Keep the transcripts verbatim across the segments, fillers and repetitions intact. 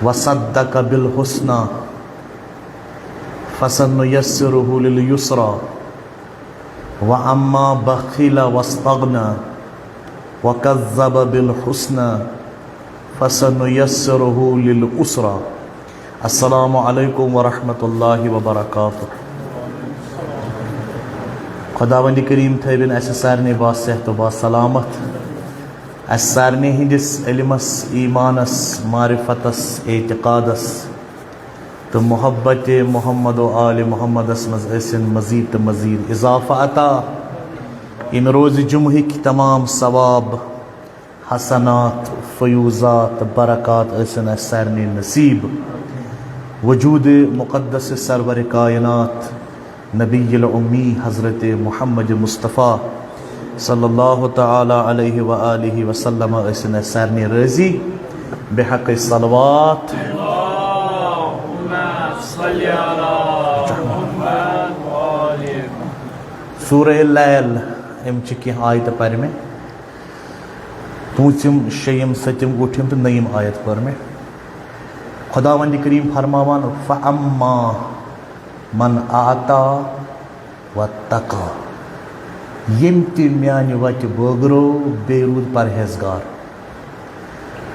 وصدق بالحسنى فسنيسره لليسرى وأما بخل واستغنى وكذب بالحسنى فسنيسره للعسرى. السلام عليكم ورحمة الله وبركاته. خداوند کریم تھٲوِن اسہِ سارنٕے باصحت و باسلامت، اسہِ سارنٕے ہٕنٛدِس علمس، ایمانس، معرفتس، اعتقادس تہٕ محبت محمد و آل محمدس منٛز ٲسِن مزید تہٕ مزید اضافہٕ عطا۔ ییٚمہِ روزِ جمعہٕکۍ تمام ثواب، حسنات، فیوضات، برکات ٲسِن اسہِ سارنٕے نصیب۔ وجود مقدس سرور کائنات نبی الامی حضرت محمد مصطفیٰ صلی اللہ تعالی علیہ و آلہ وسلم ٲسِن اسہِ سارنٕے رٲضی بحق صلوات۔ اللهم صل على محمد وآل محمد۔ سورہ لیل، اَمہِ چہِ کینٛہہ آیتہٕ پَرِ مےٚ۔ پوٗنٛژِم، شیٚیِم، سٔتِم، ٲٹھِم تہٕ نٔیِم آیت پٔر مےٚ۔ خداوند کریم فرماوان، فَأَمَّا مَنْ أَعْطَى وَاتَّقَى، ییٚمۍ تہِ میانہِ وتہِ بٲگرو، بیٚیہِ روٗد پرہیزگار،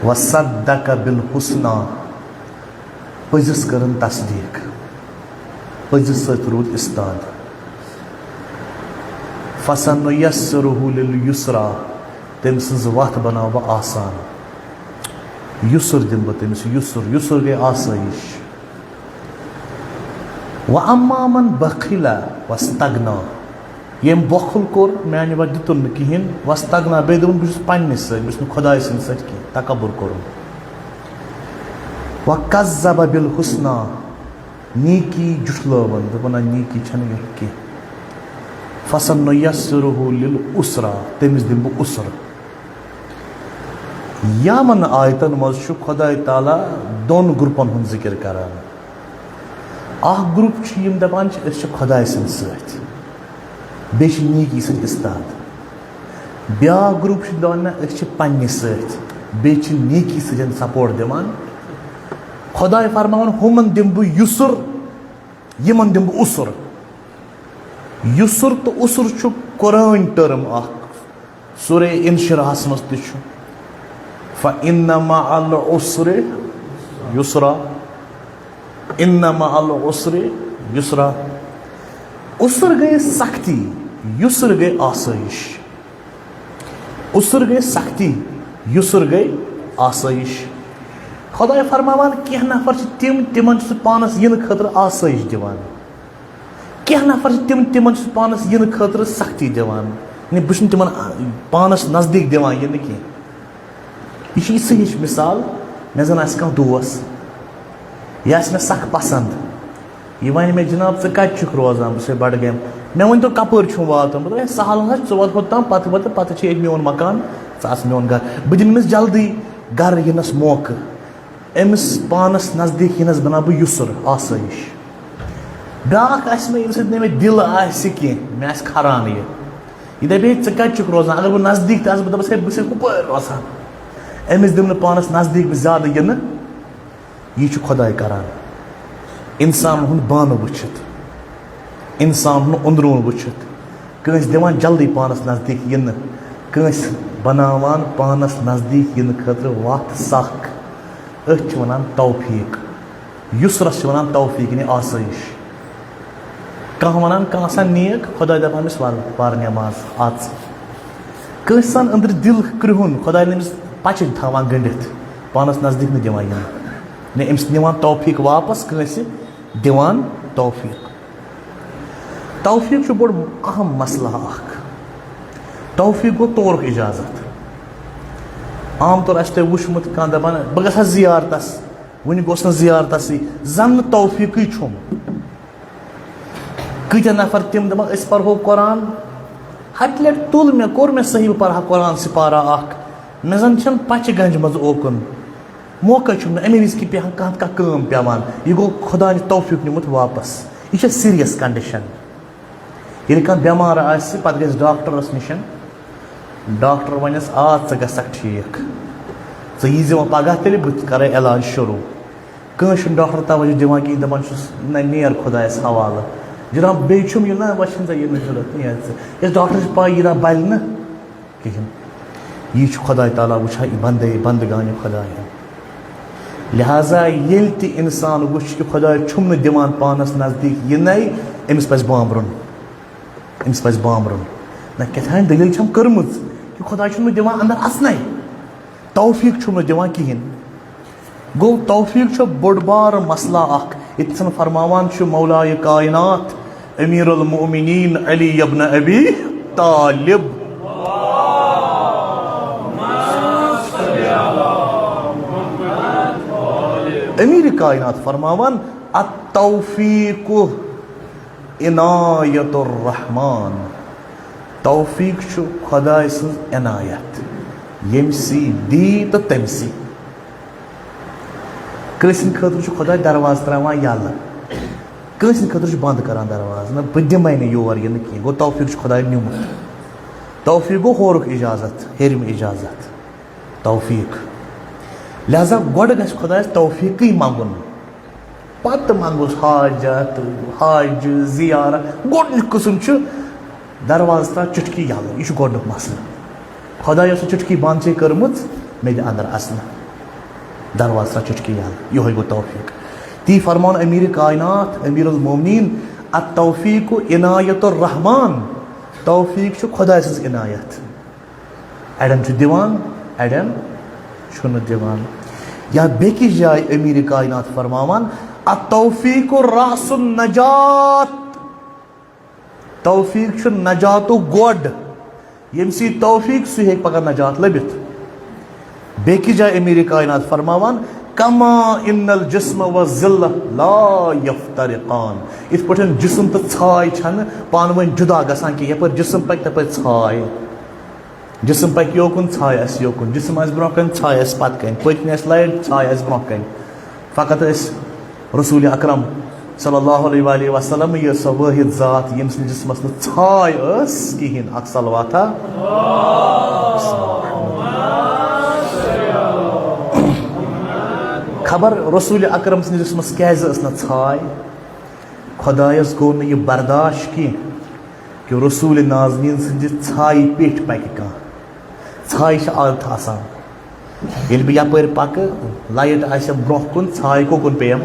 وَصَدَّقَ بِالْحُسْنَى، پٔزِس کٔرٕن تصدیٖق، پٔزِس سۭتۍ روٗد استاد۔ فَسَنُيَسِّرُهُ لِلْيُسْرَى، تٔمۍ سٕنٛز وَتھ بَناوٕ بہٕ آسان۔ یُسُر دِمہٕ بہٕ تٔمِس، یُسُر، یُسُر گٔے آسٲیِش۔ وَأَمَّا مَنْ بَخِلَ وَاسْتَغْنَى، ییٚمۍ بۄکھُل کوٚر، میانہِ وَتہِ دیُتُن نہٕ کِہیٖنۍ، وَاسْتَغْنَى، بیٚیہِ دوٚپُن، بہٕ چھُس پننِس سۭتۍ، بہٕ چھُس نہٕ خۄداے سٕنٛدِ سۭتۍ کینٛہہ، تکبر کوٚرُن۔ وَكَذَّبَ بِالْحُسْنَى، نیکی جُٹھلٲوٕن، دوٚپُن، نہ، نیکی چھَنہٕ یَتھ کینٛہہ۔ فَسَنُيَسِّرُهُ لِلْعُسْرَى، تٔمِس دِمہٕ بہٕ عُسر۔ یِمن آیتن منٛز چھُ خۄداے تعالیٰ دۄن گروپن ہُنٛد ذِکِر کران۔ اکھ گروپ چھُ، یِم دپان چھِ، أسۍ چھِ خۄداے سٕنٛدۍ سۭتۍ، بیٚیہِ چھِ نیکی سۭتۍ استاد۔ بیٛاکھ گروپ چھُ دپان، نہ، أسۍ چھِ پننہِ سۭتۍ، بیٚیہِ چھِ نیکی سۭتۍ سپورٹ دِوان۔ خۄداے فرماوان، ہُمن دِمہٕ بہٕ یُسُر، یِمن دِمہٕ بہٕ عُسُر۔ یُسُر تہٕ عُسُر چھُ قرآن ٹٔرم اکھ، سورہ انشراحس منٛز تہِ چھُ، فَإِنَّ مَعَ الْعُسْرِ يُسْرًا، إِنَّ مَعَ الْعُسْرِ يُسْرًا۔ عُسُر گٔے سختی، یُسُر گٔے آسٲیِش۔ عُسُر گٔے سختی، یُسُر گٔے آسٲیِش۔ خۄداے فرماوان، کینٛہہ نفر چھِ تِم، تِمن چھُ سُہ پانس یِنہٕ خٲطرٕ آسٲیِش دِوان۔ کینٛہہ نفر چھِ تِم، تِمن چھُ سُہ پانس یِنہٕ خٲطرٕ سختی دِوان۔ یعنی بہٕ چھُس نہٕ تِمن پانس نزدیٖک دِوان یِنہٕ کینٛہہ۔ یہِ چھِ یِژھٕے ہِش مثال، مےٚ زن آسہِ کانٛہہ دوس، یہِ آسہِ مےٚ سخ پسنٛد، یہِ ونہِ مےٚ، جناب، ژٕ کتہِ چھُکھ روزان؟ بہٕ چھُسے بڈگامہِ۔ مےٚ ؤنۍ تو، کپٲرۍ چھُم واتُن؟ بہٕ دوٚپُس، ہے، سہل نہ چھُ، ژٕ وات ہوٚتام، پتہٕ واتہٕ، پتہٕ چھُ ییٚتہِ میون مکان، ژٕ آس میون گرٕ۔ بہٕ دِمہٕ أمِس جلدی گرٕ یِنس موقعہٕ۔ أمِس پانس نزدیٖک یِنس بناو بہٕ یُسُر، آسٲیِش۔ بیٛاکھ آسہِ مےٚ، ییٚمہِ سۭتۍ نہٕ مےٚ دِل آسہِ کینٛہہ، مےٚ آسہِ کھران یہِ۔ یہِ دَپہِ ہے، ژٕ کَتہِ چھُکھ روزان؟ اگر بہٕ نزدیٖک تہِ آسہٕ، بہٕ دَپَس ہے، بہٕ چھُسے ہُپٲرۍ روزان۔ أمِس دِمہٕ نہٕ پانس نزدیٖک بہٕ زیادٕ یِنہٕ۔ یہِ چھُ خۄداے کران۔ اِنسانَن ہُنٛد بانہٕ وٕچھِتھ، اِنسان ہُنٛد أنٛدروٗن وٕچھِتھ، کٲنٛسہِ دِوان جلدی پانس نزدیٖک یِنہٕ، کٲنٛسہِ بناوان پانس نزدیٖک یِنہٕ خٲطرٕ وَتھ سَکھ۔ أتھۍ چھِ وَنان توفیٖق۔ یُسرَس چھِ وَنان توفیٖق، یعنی آسٲیِش۔ کانٛہہ وَنان، کانٛہہ آسان نیک، خۄداے دَپان أمِس، وَل، پَر نٮ۪ماز، اَژ۔ کٲنٛسہِ آسان أنٛدرٕ دِل کرٛہُن، خۄداے نہٕ أمِس پَچہِ تھاوان گٔنٛڈِتھ، پانَس نزدیٖک نہٕ دِوان یِنہٕ۔ نہ أمِس نِوان توفیٖق واپَس کٲنٛسہِ، دِوان توفیٖق۔ توفیٖق چھُ بوٚڑ اَہَم مسلہٕ اَکھ۔ توفیٖق گوٚو تورُک اِجازت۔ عام طور آسہِ تۄہہِ وٕچھمُت کانٛہہ دَپان، بہٕ گژھٕ ہا زِیارتَس، وٕنہِ گوٚژھ نہٕ زِیارتَسٕے، زَن نہٕ توفیٖقٕے چھُم۔ کۭتیٛاہ نفر تِم دَپان، أسۍ پَرہو قرآن، ہَتہِ لَٹہِ تُل مےٚ، کوٚر مےٚ صحیح، بہٕ پَرٕ ہا قرآن سِپارہ اَکھ، مےٚ زَن چھَنہٕ پَچہِ گنٛجہِ منٛز اوکُن۔ موقع چھُم نہٕ اَمے وِزِ کہِ پیٚہن کانٛہہ، کانٛہہ کٲم پٮ۪وان۔ یہِ گوٚو خۄداے نہِ توفیٖق نیوٗمُت واپس۔ یہِ چھےٚ serious condition۔ ییٚلہِ کانٛہہ بٮ۪مار آسہِ، پتہٕ گژھِ ڈاکٹرس نِش۔ ڈاکٹر وَنٮ۪س، آ، ژٕ گژھکھ ٹھیٖک۔ ژٕ یی زِ وۄنۍ پگاہ تیٚلہِ، بہٕ کرے علاج شروع۔ کٲنٛسہِ چھُنہٕ ڈاکٹر توجہ دِوان کِہیٖنۍ، دَپان چھُس، نہ، نیر خۄدایَس حوالہٕ۔ جناب، بیٚیہِ چھُم یہِ، نہ، وۄنۍ چھِنہٕ ژےٚ یِنٕچ ضوٚرَتھ کِہیٖنۍ۔ ژٕ یۄس ڈاکٹر چھِ پَے، یہِ نہ بَلہِ نہٕ کِہیٖنۍ۔ یی چھُ خۄداے تعالیٰ وٕچھان، یہِ بندے، بندگانِ خۄدایَن۔ لہذا ییٚلہِ تہِ اِنسان وٕچھِ کہِ خۄداے چھُم نہٕ دِوان پانَس نزدیٖک یِنَے، أمِس پَزِ بامبرُن۔ أمِس پَزِ بامبرُن۔ نہ، کیٛاہ تام دٔلیٖل چھَم کٔرمٕژ کہِ خۄداے چھُم نہٕ دِوان اَندَر اَژنَے۔ توفیٖق چھُم نہٕ دِوان کِہیٖنۍ۔ گوٚو، توفیٖق چھُ بوٚڑ بارٕ مسلہٕ اکھ۔ ییٚتہِ زن فرماوان چھُ مولایہِ کائنات امیر المؤمنین علی ابن ابی طالب۔ امیر کائنات فرماوان، التوفیق عنایت الرحمان۔ توفیٖق چھُ خۄداے سٕنٛز عنایت، ییٚمۍ سی دی تہٕ تٔمۍ سی۔ کٲنٛسہِ ہٕنٛدِ خٲطرٕ چھُ خۄداے دروازٕ ترٛاوان یَلہٕ، کٲنٛسہِ ہٕنٛدِ خٲطرٕ چھُ بنٛد کران دروازٕ، نہ، بہٕ دِمَے نہٕ یور یِنہٕ کینٛہہ۔ گوٚو، توفیٖق چھُ خۄداے نیُمُت۔ توفیٖق گوٚو ہورُک اِجازت، ہیٚرِم اِجازت، توفیٖق۔ لہذا گۄڈٕ گژھِ خۄدایَس توفیٖقٕے منٛگُن۔ پتہٕ منٛگوس حاجت، حج، زیارت۔ گۄڈٕنیُک قٕسم چھُ دروازٕ ترٛاو چُٹکی یَلہٕ۔ یہِ چھُ گۄڈٕنیُک مسلہٕ۔ خۄدایَس چھِ چُٹکی بنٛد چھے کٔرمٕژ، مےٚ دِ اندر اژنہٕ۔ دروازٕ ترٛاو چُٹکی یَلہٕ۔ یِہوٚے گوٚو توفیٖق۔ تی فرماوُن امیر کائنات، امیر المومنین، التوفیق عنایت الرحمان۔ توفیٖق چھُ خۄداے سٕنٛز عنایت۔ اڑٮ۪ن چھُ دِوان، اڑٮ۪ن چھُنہٕ دِوان۔ یا بیٚکِس جایہِ امیر کائنات فرماوان، التوفیق راس النجات۔ توفیٖق چھُ نجاتُک گۄڈ۔ ییٚمہِ سۭتۍ توفیٖق، سُہ ہیٚکہِ پگاہ نجات لٔبِتھ۔ بیٚکِس جایہِ امیر کائنات فرماوان، کما ان الجسم والظل لا یفترقان۔ یِتھ پٲٹھۍ جسم تہٕ ژھاے چھَنہٕ پانہٕ ؤنۍ جدا گژھان کینٛہہ، یپٲرۍ جسم پکہِ تپٲرۍ ژھاے۔ جسم پکہِ یوکُن، ژھاے آسہِ یوکُن، جسم آسہِ برونٛہہ کنہِ، ژھاے آسہِ پتہٕ کنہِ، پٔتۍ کنہِ آسہِ لایٹ، ژھاے آسہِ برونٛہہ کنہِ۔ فقط ٲسۍ رسول اکرم صلی اللہ علیہ وآلہ وسلم یہِ سۄ وٲحد ذات، ییٚمہِ سٕنٛدِ جسمس نہٕ ژھاے ٲس کِہیٖنۍ۔ اکھ صلواتہ۔ خبر رسول اکرم سٕنٛدِ جسمس کیازِ ٲس نہٕ ژھاے؟ خۄدایس گوٚو نہٕ یہِ برداشت کینٛہہ کہِ رسول نازنین سٕنٛدِ ژھایہِ پیٚٹھۍ پکہِ کانٛہہ۔ ژھایہِ چھِ عادت آسان۔ ییٚلہِ بہٕ یپٲرۍ پکہٕ، لایٹ آسٮ۪م برونٛہہ کُن، ژھاے کوٚکُن پیٚیم؟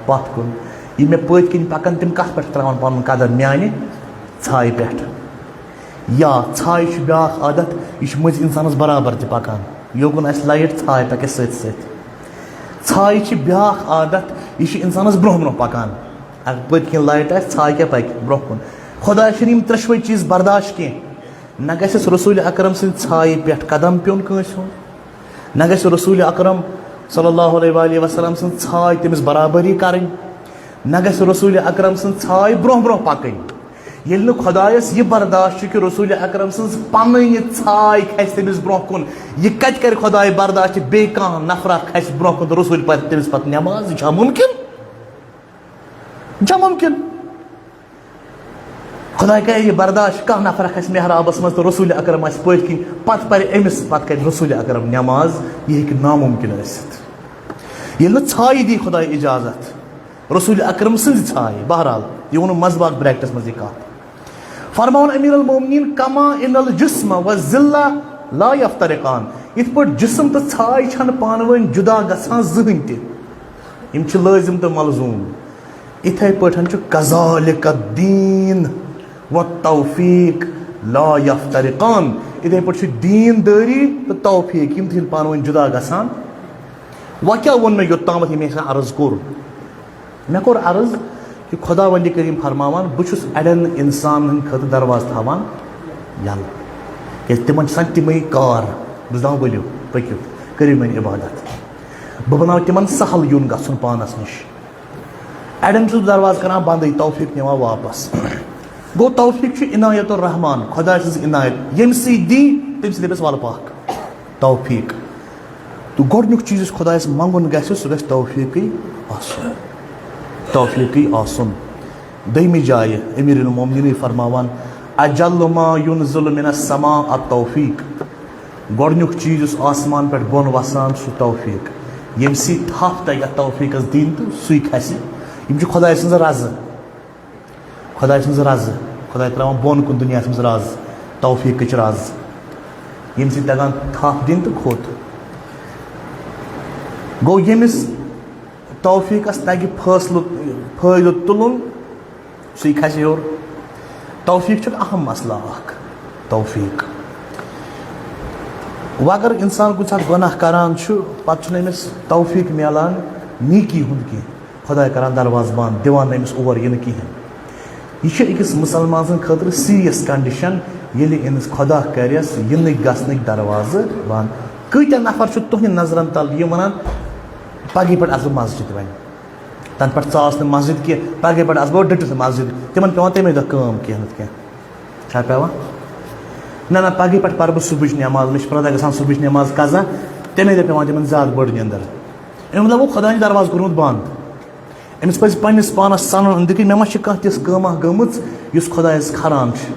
پتھ کُن۔ یِم مےٚ پٔتۍ کِنۍ پکان، تِم کتھ پٮ۪ٹھ ترٛاوان پنُن قدم؟ میانہِ ژھایہِ پٮ۪ٹھ۔ یا ژھایہِ چھُ بیاکھ عادت، یہِ چھُ مٔنٛزۍ انسانس برابر تہِ پکان۔ یوکُن آسہِ لایٹ، ژھاے پکٮ۪س سۭتۍ سۭتۍ۔ ژھایہِ چھِ بیاکھ عادت، یہِ چھُ انسانس برونٛہہ برونٛہہ پکان۔ اگر پٔتۍ کِنۍ لایٹ آسہِ، ژھاے کیٛاہ پکہِ برونٛہہ کُن؟ خۄدایس چھِنہٕ یِم ترٛٮ۪شوَے چیٖز برداشت کینٛہہ۔ نہ گژھٮ۪س رسول اکرم سٕنٛدِ ژھایہِ پٮ۪ٹھ قدم پیوٚن کٲنٛسہِ ہُنٛد، نہ گژھِ رسول اکرم صلی اللہ علیہ وآلہ وسلم سٕنٛز ژھاے تٔمِس برابری کرٕنۍ، نہ گژھِ رسول اکرم سٕنٛز ژھاے برونٛہہ برونٛہہ پکٕنۍ۔ ییٚلہِ نہٕ خۄدایس یہِ برداشت چھُ کہِ رسول اکرم سٕنٛز پنٕنۍ یہِ ژھاے کھسہِ تٔمِس برونٛہہ کُن، یہِ کتہِ کرِ خۄداے برداشت بیٚیہِ کانٛہہ نفرا کھسہِ برونٛہہ کُن تہٕ رسول پرِ تٔمِس پتہٕ نماز؟ یہِ چھا ممکن؟ یہِ چھا ممکن؟ خۄداے کرِ یہِ برداشت، کانٛہہ نفرا کھسہِ محرابس منٛز تہٕ رسول اکرم آسہِ پٔتۍ کِنۍ، پتہٕ پرِ أمِس، پتہٕ کرِ رسول اکرم نماز؟ یہِ ہیٚکہِ ناممکن ٲسِتھ۔ ییٚلہِ نہٕ ژھایہِ دی خۄداے اجازت، رسول اکرم سٕنٛزِ ژھایہِ۔ بہرحال، یہِ ووٚنُم منٛزباگ bracketس منٛز یہِ کتھ۔ فرماوُن امیر المومنین، کما ان الجسم والظل لا یفترقان۔ یِتھ پٲٹھۍ جسم تہٕ ژھاے چھنہٕ پانہٕ ؤنۍ جدا گژھان زٕہٕنۍ تہِ، یِم چھِ لٲزم تہٕ ملزوم، یِتھے پٲٹھۍ چھُ کذالک الدین والتوفیق لا یفترقان۔ یِتھے پٲٹھۍ چھُ دیندٲری تہٕ توفیق، یِم تہِ چھِنہٕ پانہٕ ؤنۍ جدا گژھان۔ وۄنۍ کیٛاہ ووٚن مےٚ یوٚت تامَتھ، یہِ مےٚ سا عرض کوٚر؟ مےٚ کوٚر عرض کہِ خۄداوندِ کریٖم فرماوان، بہٕ چھُس اَڑٮ۪ن اِنسانَن ہٕنٛدِ خٲطرٕ دروازٕ تھاوان یَلہٕ، کیٛازِ تِمَن چھِ آسان تِمَے کار۔ بہٕ چھُس دَپان، ؤلِو، پٔکِو، کٔرِو میٛٲنۍ عبادت۔ بہٕ بَناوٕ تِمَن سَہَل یُن گژھُن پانَس نِش۔ اَڑٮ۪ن چھُس بہٕ دروازٕ کران بنٛدٕے، توفیٖق نِوان واپس۔ گوٚو، توفیٖق چھُ عنایت الرحمان، خۄداے سٕنٛز عنایت، ییٚمہِ سۭتۍ دی، تٔمۍ سۭتۍ دَپٮ۪س، وَلہٕ پَکھ۔ توفیٖق۔ تہٕ گۄڈٕنیُک چیٖز یُس خۄدایَس منٛگُن گژھِ، سُہ گژھِ توفیٖقٕے آسُن۔ توفیٖقٕے آسُن۔ دوٚیمہِ جایہِ أمیٖر المومنیٖنٕے فرماوان، اجل ما ينزل من السماء التوفیٖق۔ گۄڈٕنیُک چیٖز یُس آسمان پٮ۪ٹھ بۄن وَسان چھُ، سُہ چھُ توفیٖق۔ ییٚمہِ سۭتۍ تھپھ تَگہِ اَتھ توفیٖقَس دِنۍ تہٕ سُے کھسہِ۔ یِم چھِ خۄداے سٕنٛز رَزٕ۔ خۄداے سٕنٛز رَزٕ۔ خۄداے ترٛاوان بۄن کُن دُنیاہَس منٛز رَز، توفیٖقٕچ رَز۔ ییٚمہِ سۭتۍ تَگان تھپھ دِنۍ تہٕ کھوٚت۔ گوٚو، ییٚمِس توفیٖقَس تَگہِ فٲصلہٕ، فٲیدٕ تُلُن، سُے کھسہِ ہیوٚر۔ توفیٖق چھُ اَکھ اَہَم مسلہٕ اَکھ۔ توفیٖق۔ وۄنۍ اگر اِنسان کُنہِ ساتہٕ گۄناہ کران چھُ، پَتہٕ چھُنہٕ أمِس توفیٖق میلان نیکی ہُنٛد کینٛہہ۔ خۄداے کران دروازٕ بنٛد، دِوان نہٕ أمِس اور یِنہٕ کِہیٖنۍ۔ یہِ چھِ أکِس مُسلمان سٕنٛدِ خٲطرٕ serious condition، ییٚلہِ أمِس خۄدا کَرٮ۪س یِنٕکۍ گژھنٕکۍ دروازٕ بنٛد۔ کۭتیٛاہ نفر چھِ تُہنٛدِ نظرَن تَل یِم وَنان، "پَگہٕے پٮ۪ٹھ اَژٕ بہٕ مسجد وۄنۍ"؟ تَنہٕ پٮ۪ٹھ ژاس نہٕ مسجد کینٛہہ، پَگہٕے پٮ۪ٹھ اَژٕ بہٕ ڈٔٹِتھ مسجد۔ تِمَن پٮ۪وان تَمے دۄہ کٲم کینٛہہ نَتہٕ کینٛہہ۔ چھا پٮ۪وان؟ نہ، نہ، پَگہٕے پٮ۪ٹھ پَرٕ بہٕ صُبحٕچ نٮ۪ماز، مےٚ چھِ پرٛٮ۪تھ دۄہ گژھان صُبحٕچ نٮ۪ماز قضا، تَمے دۄہ پٮ۪وان تِمَن زیادٕ بٔڑ نِندٕر۔ اَمہِ مطلب گوٚو، خۄدایَن چھُ دروازٕ کوٚرمُت بنٛد۔ أمِس پَزِ پنٛنِس پانَس سَنُن أنٛدٕرۍ کِنۍ، مےٚ ما چھِ کانٛہہ تِژھ کٲمہ گٔمٕژ یُس خۄدایَس کھران چھِ۔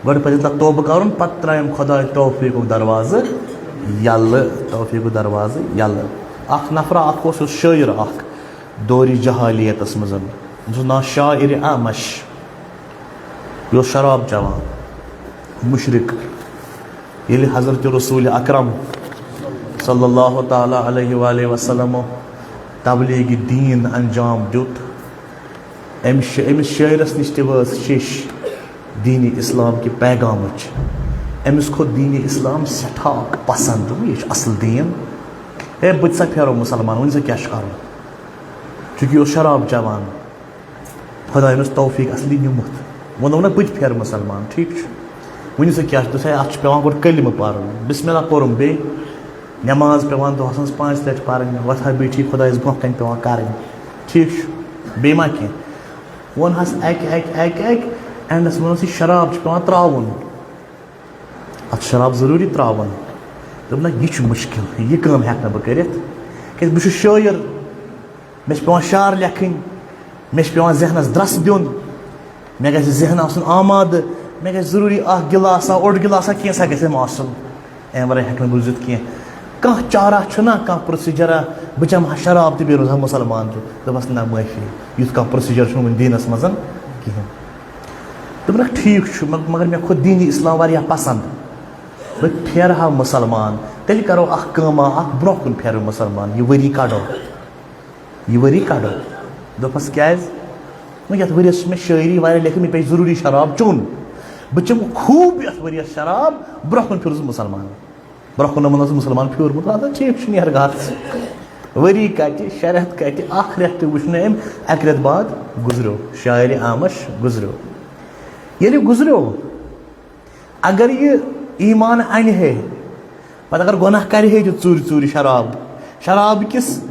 گۄڈٕ پَزِ تَتھ توبہٕ کَرُن، پَتہٕ ترٛایَن خۄداے توفیٖقُک دروازٕ یَلہٕ، توفیٖقُک دروازٕ یَلہٕ۔ اَکھ نفرا اَکھ اوس، یُس شٲعر اَکھ، دورِ جہالیتَس منٛز۔ أمِس اوس ناو شاعر اعمش۔ یہِ اوس شراب چٮ۪وان، مُشرِک۔ ییٚلہِ حضرت رسول اکرم صلی اللہ تعالیٰ علیہ وآلہ وسلم تبلیغ دین انجام دیُت، أمۍ شا-، أمِس شٲعرَس نِش تہِ وٲژ شیٚش دین اسلام کہِ پیغامٕچ۔ أمِس کھوٚت دین اسلام سٮ۪ٹھاہ پسنٛد، دوٚپُن، "یہِ چھُ اصل دین۔ ہے، بہٕ تہِ سا پھیرو مُسلمان، وۄنۍ ژےٚ کیٛاہ چھُ کرُن؟" چونکہ یہِ اوس شراب چٮ۪وان۔ خۄدایَن اوس توفیٖق اصلی نیوٗمُت۔ ووٚنُن نہ، "بہٕ تہِ پھیرٕ مُسلمان، ٹھیٖک چھُ۔" وۄنۍ ژٕ کیٛاہ چھُ؟ دوٚپُس، "ہے، اَتھ چھُ پٮ۪وان گۄڈٕ کلمہٕ پَرُن، بسم اللہ پوٚرُم، بیٚیہِ نٮ۪ماز پٮ۪وان دۄہَس منٛز پانٛژِ لَٹہِ پَرٕنۍ، وۄتھان بیٚیہِ چھِ خۄدایَس برونٛہہ کَنہِ پٮ۪وان کَرٕنۍ، ٹھیٖک چھُ، بیٚیہِ ما کینٛہہ؟" ووٚن حظ اَکہِ، اَکہِ، اَکہِ، اَکہِ، اینڈَس ووٚنُس، "یہِ شراب چھُ پٮ۪وان ترٛاوُن، اَتھ چھُ شراب ضروٗری ترٛاوُن۔" دوٚپ، "نہ، یہِ چھُ مُشکِل، یہِ کٲم ہٮ۪کہٕ نہٕ بہٕ کٔرِتھ، کیٛازِ بہٕ چھُس شٲعر، مےٚ چھِ پٮ۪وان شعر لیکھٕنۍ، مےٚ چھِ پٮ۪وان ذہنَس درٛس دیُن، مےٚ گژھِ ذہن آسُن آمادٕ، مےٚ گژھِ ضروٗری اَکھ گِلاسا، اوٚڑ گِلاسا، کینٛژھا گژھِ مےٚ آسُن، اَمہِ وَرٲے ہٮ۪کہٕ نہٕ بہٕ روٗزِتھ کینٛہہ۔ کانٛہہ چارہ چھُنہ، کانٛہہ پروسیجرہ، بہٕ چَمہٕ ہا شراب تہٕ بیٚیہِ روزٕ ہا مُسلمان تہِ؟" دوٚپمَس، "نہ، معٲفی، یُتھ کانٛہہ پروسیجر چھُنہٕ وُنہِ دیٖنَس منٛز کِہیٖنۍ۔" دوٚپُن، "ٹھیٖک چھُ، مگ-، مگر مےٚ کھوٚت دیٖنی اسلام واریاہ پسنٛد، بہٕ پھیرٕ ہا مُسلمان، تیٚلہِ کرو اَکھ کٲمہ اَکھ، برونٛہہ کُن پھیرو مُسلمان، یہِ ؤری کَڑو۔" یہِ ؤری کَڑو۔ دوٚپمَس، "کیٛازِ؟" "نہ، یَتھ ؤریَس چھِ مےٚ شٲعری واریاہ لیکھمٕژ، مےٚ پیٚیہِ ضروٗری شراب چیوٚن۔ بہٕ چٮ۪مہٕ خوٗب یَتھ ؤریَس شراب، برونٛہہ کُن پھِرُس بہٕ مُسلمان۔" برونٛہہ کُن ووٚنمَس، "مُسلمان پھیوٗرمُت، اَدٕ ٹھیٖک چھُ، نیر گژھ۔" ؤری کَتہِ، شےٚ رٮ۪تھ کَتہِ، اَکھ رٮ۪تھ تہِ وُچھ نہٕ أمۍ، اَکہِ رٮ۪تہٕ بعد گُزریو، شاعرِ اعمش گُزریو۔ ییٚلہِ گُزریو، اگر یہِ ایمان اَنہِ ہے، پَتہٕ اگر گۄناہ کَرِ ہے تہِ ژوٗرِ ژوٗرِ شراب، شراب کِس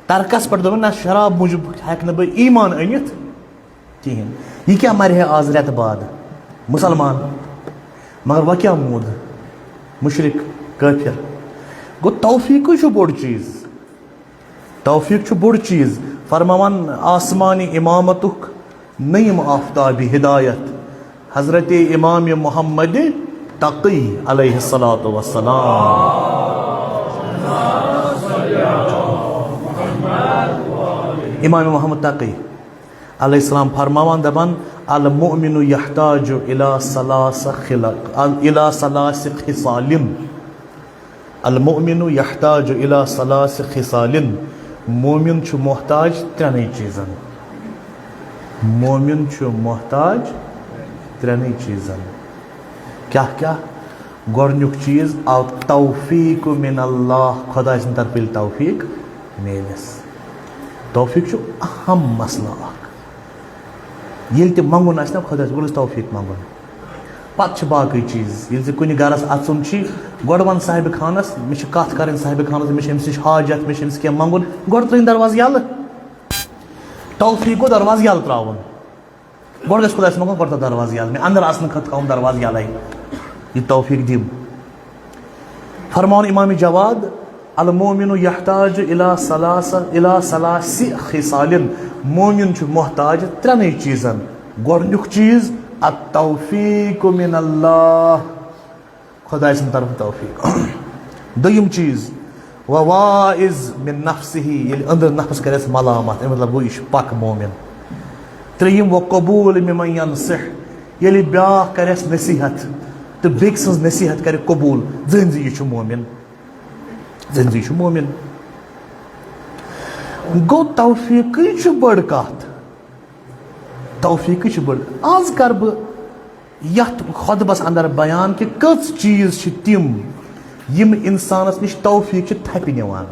ترکس پٮ۪ٹھ دوٚپُن، "نہ، شراب موٗجوٗب ہٮ۪کہٕ نہٕ بہٕ ایمان أنِتھ کِہیٖنۍ۔ یہِ کیٛاہ مَرِ ہے آز رٮ۪تہٕ بعد؟ مُسلمان۔ مگر وۄنۍ کیٛاہ موٗد؟ مُشرِک، کٲفِر۔" گوٚو، توفیٖقٕے چھُ بوٚڑ چیٖز۔ توفیٖق چھُ بوٚڑ چیٖز۔ فرماوان آسمانی اِمامتُک نٔیِم آفتابی ہدایت۔ حضرت امام محمد تقی علیہ الصلوۃ والسلام۔ امام محمد تقی علیہ السلام فرماوان دپان، "المؤمن یحتاج الی ثلاث خلق، الی ثلاث خصال۔" المؤمن یحتاج الی ثلاث خصال، مومن چھُ محتاج ترٛٮ۪نٕے چیٖزن۔ مومن چھُ محتاج ترٛٮ۪نٕے چیٖزن۔ کیٛاہ کیٛاہ؟ گۄڈٕنیُک چیٖز، التوفیق من اللہ، خۄداے سٕنٛدِ طرفہٕ ییٚلہِ توفیق میلٮ۪س۔ توفیق چھُ اہم مسلہٕ اکھ۔ ییٚلہِ تہِ منٛگُن آسہِ نا خۄدایَس، گۄڈٕ گژھِ توفیٖق منٛگُن۔ پَتہٕ چھِ باقٕے چیٖز۔ ییٚلہِ ژٕ کُنہِ گَرَس اَژُن چھی، گۄڈٕ وَن صاحبِ خانَس، مےٚ چھِ کَتھ کَرٕنۍ صاحبِ خانَس، مےٚ چھِ أمِس نِش حاجت، مےٚ چھِ أمِس کینٛہہ منٛگُن۔ گۄڈٕ ترٛٲیِن دروازٕ یَلہٕ۔ توفیٖق گوٚو دروازٕ یَلہٕ ترٛاوُن۔ گۄڈٕ گژھِ خۄدایَس منٛگُن، گۄڈٕ تھاو دروازٕ یَلہٕ۔ مےٚ اَندَر اَژنہٕ خٲطرٕ تھاوُن دروازٕ یَلَے۔ یہِ توفیٖق دِم۔ فرماوان امام جواد، "المؤمن یحتاج الی ثلاث، الی ثلاث خصال"، مومن چھُ محتاج ترٛٮ۪نٕے چیٖزن۔ گۄڈٕنیُک چیٖز، التوفیق من اللہ، خۄداے سٕنٛدِ طرفہٕ توفیٖق۔ دوٚیِم چیٖز، وواعظ من نفسہ، ییٚلہِ أنٛدر نفس کرٮ۪س ملامت، اَمیُک مطلب گوٚو، یہِ چھُ پکھ مومن۔ ترٛیٚیِم، وقبول ممن ینصح، ییٚلہِ بیٛاکھ کرٮ۪س نصیحت تہٕ بیٚکہِ سٕنٛز نصیحت کرِ قبوٗل، زٲنۍ زِ یہِ چھُ مومن، زٲنۍ زِ یہِ چھُ مومن۔ گوٚو، توفیٖقٕے چھُ بٔڑ کتھ، توفیٖقٕے چھُ بٔڑ۔ آز کرٕ بہٕ یتھ خطبس اندر بیان کہِ کٔژ چیٖز چھِ تِم یِم انسانس نِش توفیٖق چھِ تھپہِ نِوان۔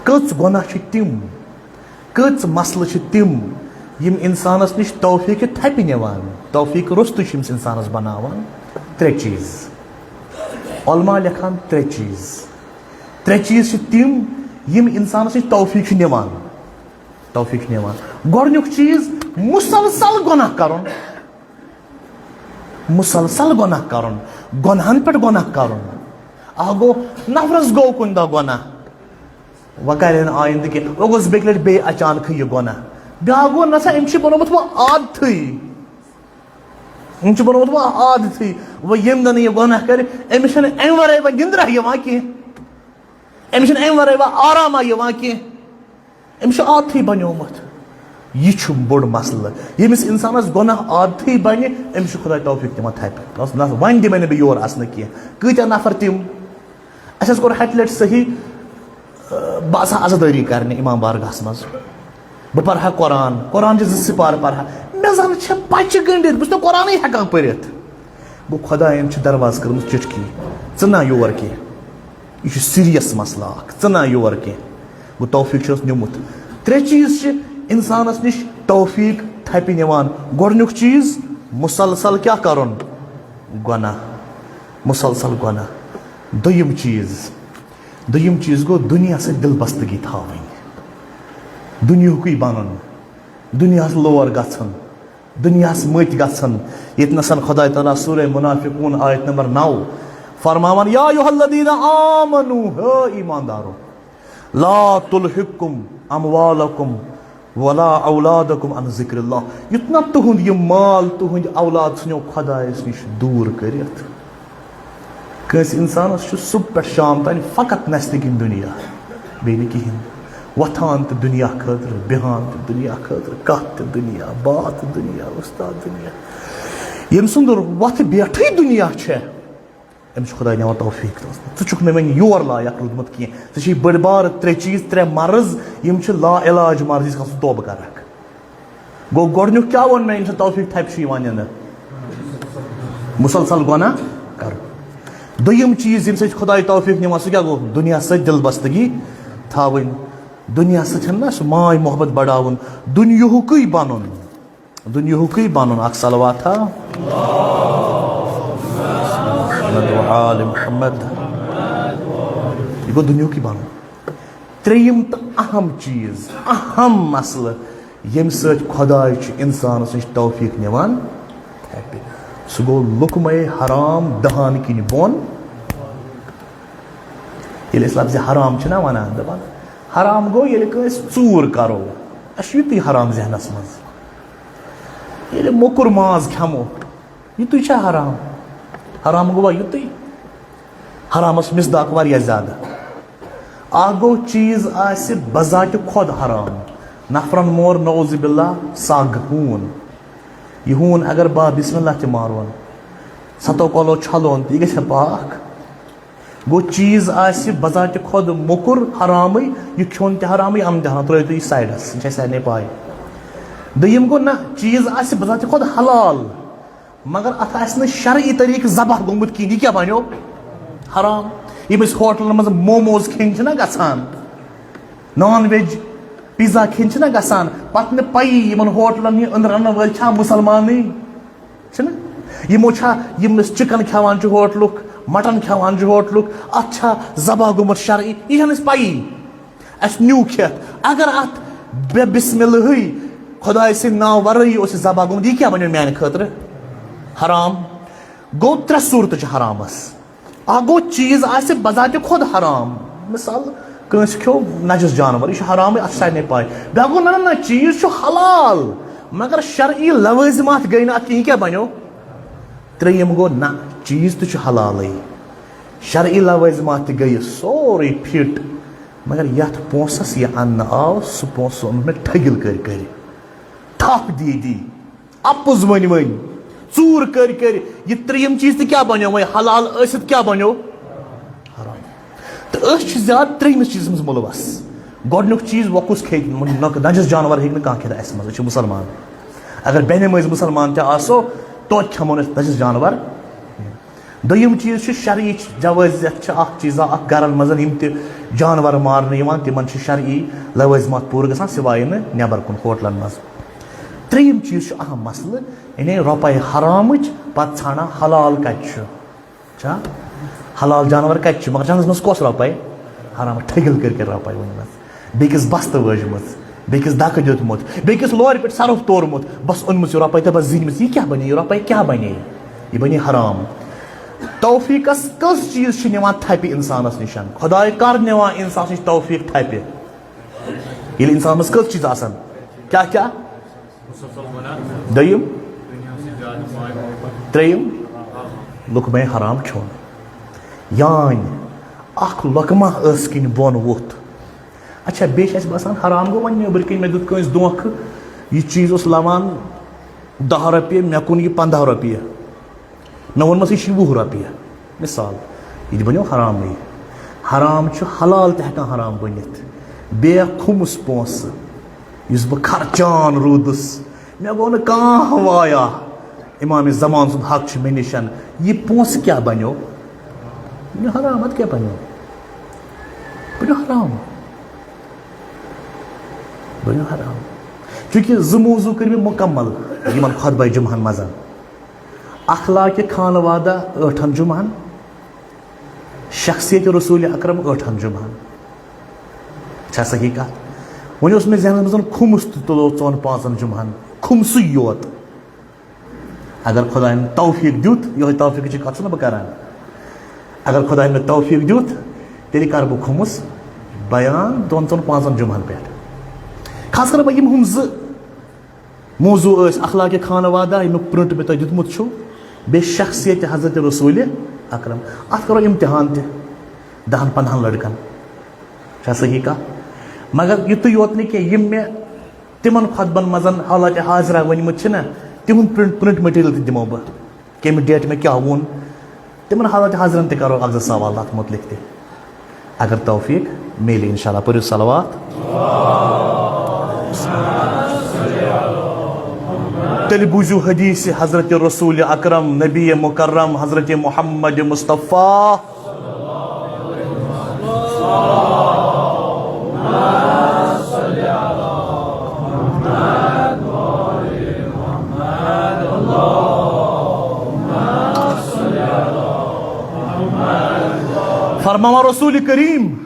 کٔژ گۄناہ چھِ تِم، کٔژ مسلہٕ چھِ تِم یِم انسانس نِش توفیٖق چھِ تھپہِ نِوان، توفیٖق روٚستُے چھِ أمِس انسانس بناوان۔ ترٛےٚ چیٖز۔ علماء لیکھان ترٛےٚ چیٖز۔ ترٛےٚ چیٖز چھِ تِم یِم انسانس نِش توفیٖق چھِ نِوان، توفیٖق چھِ نِوان۔ گۄڈٕنیُک چیٖز، مسلسل گۄناہ کرُن۔ مسلسل گۄناہ کرُن، گۄناہن پٮ۪ٹھ گۄناہ کرُن۔ اکھ گوٚو، نفرس گوٚو کُنہِ دۄہ گۄناہ، وۄنۍ کرِ نہٕ آیندٕ کینٛہہ، وۄنۍ گوٚژھ بیٚکہِ لٹہِ بیٚیہِ اچانکھٕے یہِ گۄناہ۔ بیٛاکھ گوٚو، نسا أمۍ چھِ بنومُت وۄنۍ عادتھٕے، أمۍ چھِ بنومُت وۄنۍ عادتھٕے، وۄنۍ ییٚمہِ دۄہ نہٕ یہِ گۄناہ کرِ، أمِس چھنہٕ امہِ ورٲے وۄنۍ نِندرا یِوان کینٛہہ، أمِس چھنہٕ امہِ ورٲے وۄنۍ آرامہ یِوان کینٛہہ۔ أمِس چھُ عادتھٕے بنیومُت۔ یہِ چھُ بوٚڑ مسلہٕ۔ ییٚمِس انسانس گۄناہ عادتھٕے بنہِ، أمِس چھُ خۄداے توفیٖق دِوان تھپہِ۔ بس، نہ، وۄنۍ دِ مےٚ نہٕ بیٚیہِ یور اژنہٕ کینٛہہ۔ کۭتیاہ نفر تِم؟ اَسہِ حظ کوٚر ہَتہِ لٹہِ صحیح، آ، بہٕ اژٕ ہا عزادٲری کرنہِ امام بارگاہس منٛز۔ بہٕ پرٕ ہا قرآن، قرآن چھِ زٕ سِپارٕ پرٕ ہا۔ مےٚ زن چھےٚ پچہِ گٔنڈِتھ، بہٕ چھُس نہٕ قرآنٕے ہٮ۪کان پٔرِتھ۔ گوٚو، خۄداین چھِ دروازٕ کٔرمٕژ چِٹکی، ژٕ نہ یور کینٛہہ۔ یہِ چھُ serious مسلہٕ اکھ، ژٕ نہ یور کینٛہہ۔ گوٚو، توفیٖق چھُس نیومُت۔ ترٛےٚ چیٖز چھِ انسانس نِش توفیٖق تھپہِ نِوان۔ گۄڈٕنیُک چیٖز، مسلسل کیٛاہ کرُن؟ گۄناہ۔ مسلسل گۄناہ۔ دوٚیِم چیٖز، دوٚیِم چیٖز گوٚو دُنیا سۭتۍ دِلبستگی تھاوٕنۍ، دُنیہُکُے بنُن، دُنیاہس لور گژھُن، دُنیاہس مٔتۍ گژھن۔ ییٚتہِ نسن خۄداے تعالیٰ سورہ منافقون آیت نمبر نو فرماوان، یا ایھا الذین آمنو، ہے ایماندارو، لا تلہکم اموالکم ولا اولادکم عن ذکر اللہ۔ یُتھ نہ تُہُنٛد یہِ مال، تُہُنٛد اولاد ژھٕنیو خۄدایس نِش دوٗر کٔرِتھ۔ کٲنٛسہِ اِنسانَس چھُ صُبح پٮ۪ٹھ شام تام فقط نَستہِ کِنۍ دُنیا، بیٚیہِ نہٕ کِہیٖنۍ۔ وۄتھان تہِ دُنیا خٲطرٕ، بیٚہان تہِ دُنیا خٲطرٕ، کَتھ تہِ دُنیا، باتھ تہِ دُنیا، اُستاد دُنیا۔ ییٚمہِ سُنٛد وۄتھٕ بیٹھٕے دُنیا چھےٚ، أمِس چھُ خۄداے نِوان توفیٖق۔ ژٕ چھُکھ نہٕ وۄنۍ یور لایق روٗدمُت کینٛہہ۔ ژےٚ چھے بٔڑۍ بارٕ ترٛےٚ چیٖز، ترٛےٚ مرض، یِم چھِ لا علاج مرض، ییٖتِس کالَس ژٕ توبہٕ کَرَکھ۔ گوٚو، گۄڈٕنیُک کیٛاہ ووٚن مےٚ، ییٚمہِ سۭتۍ توفیٖق تھپہِ چھُ یِوان نِنہٕ؟ مُسلسل گۄناہ کرُن۔ دوٚیِم چیٖز، ییٚمہِ سۭتۍ خۄداے توفیٖق نِوان، سُہ کیٛاہ گوٚو؟ دُنیا سۭتۍ دِل بستگی تھاوٕنۍ۔ دُنیا سۭتۍ چھَنہٕ نہ سُہ ماے محبت بڑاوُن، دُنیہُکُے بنُن۔ دُنیہُکُے بنُن۔ اکھ صلوات ہا۔ محمد و آل محمد۔ یہِ گوٚو دُنیہُکُے بنُن۔ ترٛیٚیِم تہٕ اہم چیٖز، اہم مسلہٕ، ییٚمہِ سۭتۍ خۄداے چھُ اِنسانَس نِش توفیٖق نِوان، سُہ گوٚو لقمے حرام دہان کِنۍ بۄن۔ ییٚلہِ أسۍ لفظِ حرام چھِنہ وَنان، دَپان، حرام گوٚو ییٚلہِ کٲنٛسہِ ژوٗر کَرو، اَسہِ چھُ یُتُے حرام ذہنَس منٛز۔ ییٚلہِ موٚکُر ماز کھٮ۪مو، یُتُے چھا حرام؟ حرام گوٚوا یُتُے؟ حرامس مصداق واریاہ زیادٕ۔ اکھ گوٚو چیٖز آسہِ بذاتِ خۄد حرام، نفرن مور نعوذ باللہ سگ ہوٗن۔ یہِ ہوٗن اگر با بسم اللہ تہِ مارون، ستو کۄلو چھلون تہِ، یہِ گژھِ پاک؟ گوٚو چیٖز آسہِ بذاتِ خۄد موٚکُر حرامٕے، یہِ کھیوٚن تہِ حرامٕے، یِم تہِ حرام، ترٲیِو تُہۍ یہِ سایڈس، یہِ چھِ اَسہِ سارنٕے پاے۔ دوٚیِم گوٚو نہ، چیٖز آسہِ بذاتِ خۄد حلال، مگر اتھ آسہِ نہٕ شرعی طریٖقہٕ ذبح گوٚمُت کِہیٖنۍ، یہِ کیٛاہ بنیو؟ حرام۔ یِم أسۍ ہوٹلن منٛز موموز کھیٚنۍ چھِنہ گژھان، نان ویج پیزا کھیٚنۍ چھِنہ گژھان، پتہٕ نہٕ پَیی یِمن ہوٹلن ہٕنٛدۍ أنٛدرٕ رنن وٲلۍ چھا مُسلمانٕے؟ چھِنہ؟ یِمو چھا، یِم أسۍ چکن کھٮ۪وان چھِ ہوٹلُک، مٹن کھٮ۪وان چھِ ہوٹلُک، اتھ چھا ذبح گوٚمُت شرعی؟ یہِ چھَنہٕ اَسہِ پَیی۔ اَسہِ نیوٗ کھٮ۪تھ۔ اگر اَتھ بے بسم اللہٕے، خۄداے سٕنٛدِ ناوٕ ورٲیی اوس یہِ ذبح گوٚمُت، یہِ کیٛاہ بنیو میٛانہِ خٲطرٕ؟ حرام۔ گوٚو، ترٛےٚ صوٗرتہٕ چھِ حرامس۔ اَکھ گوٚو، چیٖز آسہِ بذاتِ خۄد حرام۔ مثال، کٲنٛسہِ کھیوٚو نجس جانور، یہِ چھُ حرامٕے، اَتھ چھِ سارنٕے پَے۔ بیٛاکھ گوٚو، نہ، نہ، نہ، چیٖز چھُ حلال، مگر شرعی لوٲزِمات گٔے نہٕ اَتھ کِہیٖنۍ، کیٛاہ بنیو؟ ترٛیٚیِم گوٚو، نہ، چیٖز تہِ چھُ حلالٕے، شرعی لوٲزمات تہِ گٔیہِ سورُے فِٹ، مگر یَتھ پونٛسَس یہِ اَننہٕ آو، سُہ پونٛسہٕ اوٚن مےٚ ٹھٔگِل کٔرۍ کٔرۍ، تھپھ دی دی، اَپُز ؤنۍ ؤنۍ، ژوٗر کٔرۍ کٔرۍ۔ یہِ ترٛیٚیِم چیٖز تہِ کیٛاہ بنیو وۄنۍ؟ حلال ٲسِتھ کیٛاہ بنیو؟ حرام۔ تہٕ أسۍ چھِ زیادٕ ترٛیٚیِمِس چیٖزَس منٛز مُلوَس۔ گۄڈٕنیُک چیٖز، وۄنۍ کُس کھیٚیہِ؟ نہ-، نجس جانور ہیٚکہِ نہٕ کانٛہہ کھٮ۪تھ اَسہِ منٛز، أسۍ چھِ مُسلمان۔ اگر بے نمٲزۍ مُسلمان تہِ آسو، توتہِ کھٮ۪مو نہٕ أسۍ نجس جانور۔ دوٚیِم چیٖز چھُ شرعی جوٲزیت چھِ اکھ چیٖزا اکھ گرن منٛز یِم تہِ جانور مارنہٕ یِوان، تِمن چھِ شرعی لوٲزمات پوٗرٕ گژھان، سوائے نہٕ نٮ۪بر کُن ہوٹلن منٛز۔ ترٛیٚیِم چیٖز چھُ اہم مسلہٕ، یعنی رۄپے حرامٕچ، پتہٕ ژھانڈان حلال کتہِ چھُ۔ چھا؟ حلال جانور کتہِ چھُ؟ مگر جنتس منٛز کۄس رۄپے؟ حرام، ٹھٔگِل کٔرۍ کٔرۍ رۄپے ؤنمٕژ، بیٚکِس بستہٕ وٲجمٕژ، بیٚکِس دکہٕ دیُتمُت، بیٚکِس لورِ پٮ۪ٹھ سرُف تورمُت، بس اوٚنمُت یہِ رۄپے تہٕ بس زیٖنمٕژ۔ یہِ کیٛاہ بنے؟ یہِ رۄپے کیٛاہ بنے؟ یہِ بنے حرام۔ توفیقس کٔژ چیٖز چھِ نِوان تھپہِ انسانس نِش؟ خداے کر نِوان انسانس نِش توفیق تھپہِ؟ ییٚلہِ انسانس منٛز کٔژ چیٖز آسن؟ کیٛاہ کیٛاہ؟ دوٚیِم۔ ترٛیٚیِم۔ لُقمَے حرام کھیوٚن۔ یانۍ اکھ لۄقمہ ٲس کِنۍ بۄن ووٚتھ۔ اچھا، بیٚیہِ چھِ اَسہِ باسان حرام گوٚو وۄنۍ نیٚبٕرۍ کِنۍ، مےٚ دیُت کٲنٛسہِ دھونٛکھٕ، یہِ چیٖز اوس لَوان دَہ رۄپیہِ، مےٚ کُن یہِ پنٛداہ رۄپیہِ۔ مےٚ ووٚنمَس، یہِ چھِ وُہ رۄپیہِ۔ مثال، یہِ تہِ بنیو حرامٕے۔ حرام چھُ حلال تہِ ہٮ۪کان حرام بٔنِتھ۔ بیٚیہِ کھوٚمُس پونٛسہٕ، یُس بہٕ خرچان روٗدُس، مےٚ گوٚو نہٕ کانٛہہ وایا۔ امام زمان سُنٛد حق چھُ مےٚ نِش۔ یہِ پونٛسہٕ کیٛاہ بنیو؟ بنیو حرام، اَدٕ کیٛاہ بنیو؟ بنیو حرام۔ بنیو حرام۔ چونکہ زٕ موضوع کٔرۍ مےٚ مُکمل یِمن خطبہ جمعہن منٛز۔ اخلاق خانوادہ ٲٹھن جمعن، شخصیت رسول اکرم ٲٹھن جمعن۔ چھا صحیح کتھ؟ وۄنۍ اوس مےٚ ذہنس منٛز کھوٚمُس تہِ تُلو ژۄن پانٛژن جمعن، کھوٚمسٕے یوت۔ اگر خداین توفیق دیُت، یِہوٚے توفیقٕچ کتھ چھُس نہ بہٕ کران، اگر خداین مےٚ توفیق دیُت، تیٚلہِ کرٕ بہٕ کھوٚمُس بیان دۄن ژۄن پانٛژن جمعن پٮ۪ٹھ۔ خاص کر بہٕ یِم ہُم زٕ موضوع ٲسۍ، اخلاق خانوادہ، ییٚمیُک پرنٹ مےٚ تۄہہِ دیُتمُت چھُ، بیٚیہِ شخصیت حضرت رسول اکرم۔ اتھ کرو امتحان تہِ دہن پندہن لڑکن۔ چھا صحیح کتھ؟ مگر یُتُے یوت نہٕ کینٛہہ، یِم مےٚ تِمن خطبن منٛز حالات حاضرہ ؤنمٕتۍ چھِنہ، تِہُنٛد پرنٹ، پرنٹ مٹیریل تہِ دِمو بہٕ۔ کمہِ ڈیٹ مےٚ کیٛاہ ووٚن، تِمن حالات حاضرن تہِ کرو اکھ زٕ سوال اتھ متعلق تہِ، اگر توفیق میلہِ انشاءاللہ۔ پٔرِو صلوات۔ تیٚلہِ بوٗزِو حدیث حضرت رسول اکرم، نبی مکرم حضرت محمد مصطفیٰ۔ فرماوان رسول کریم،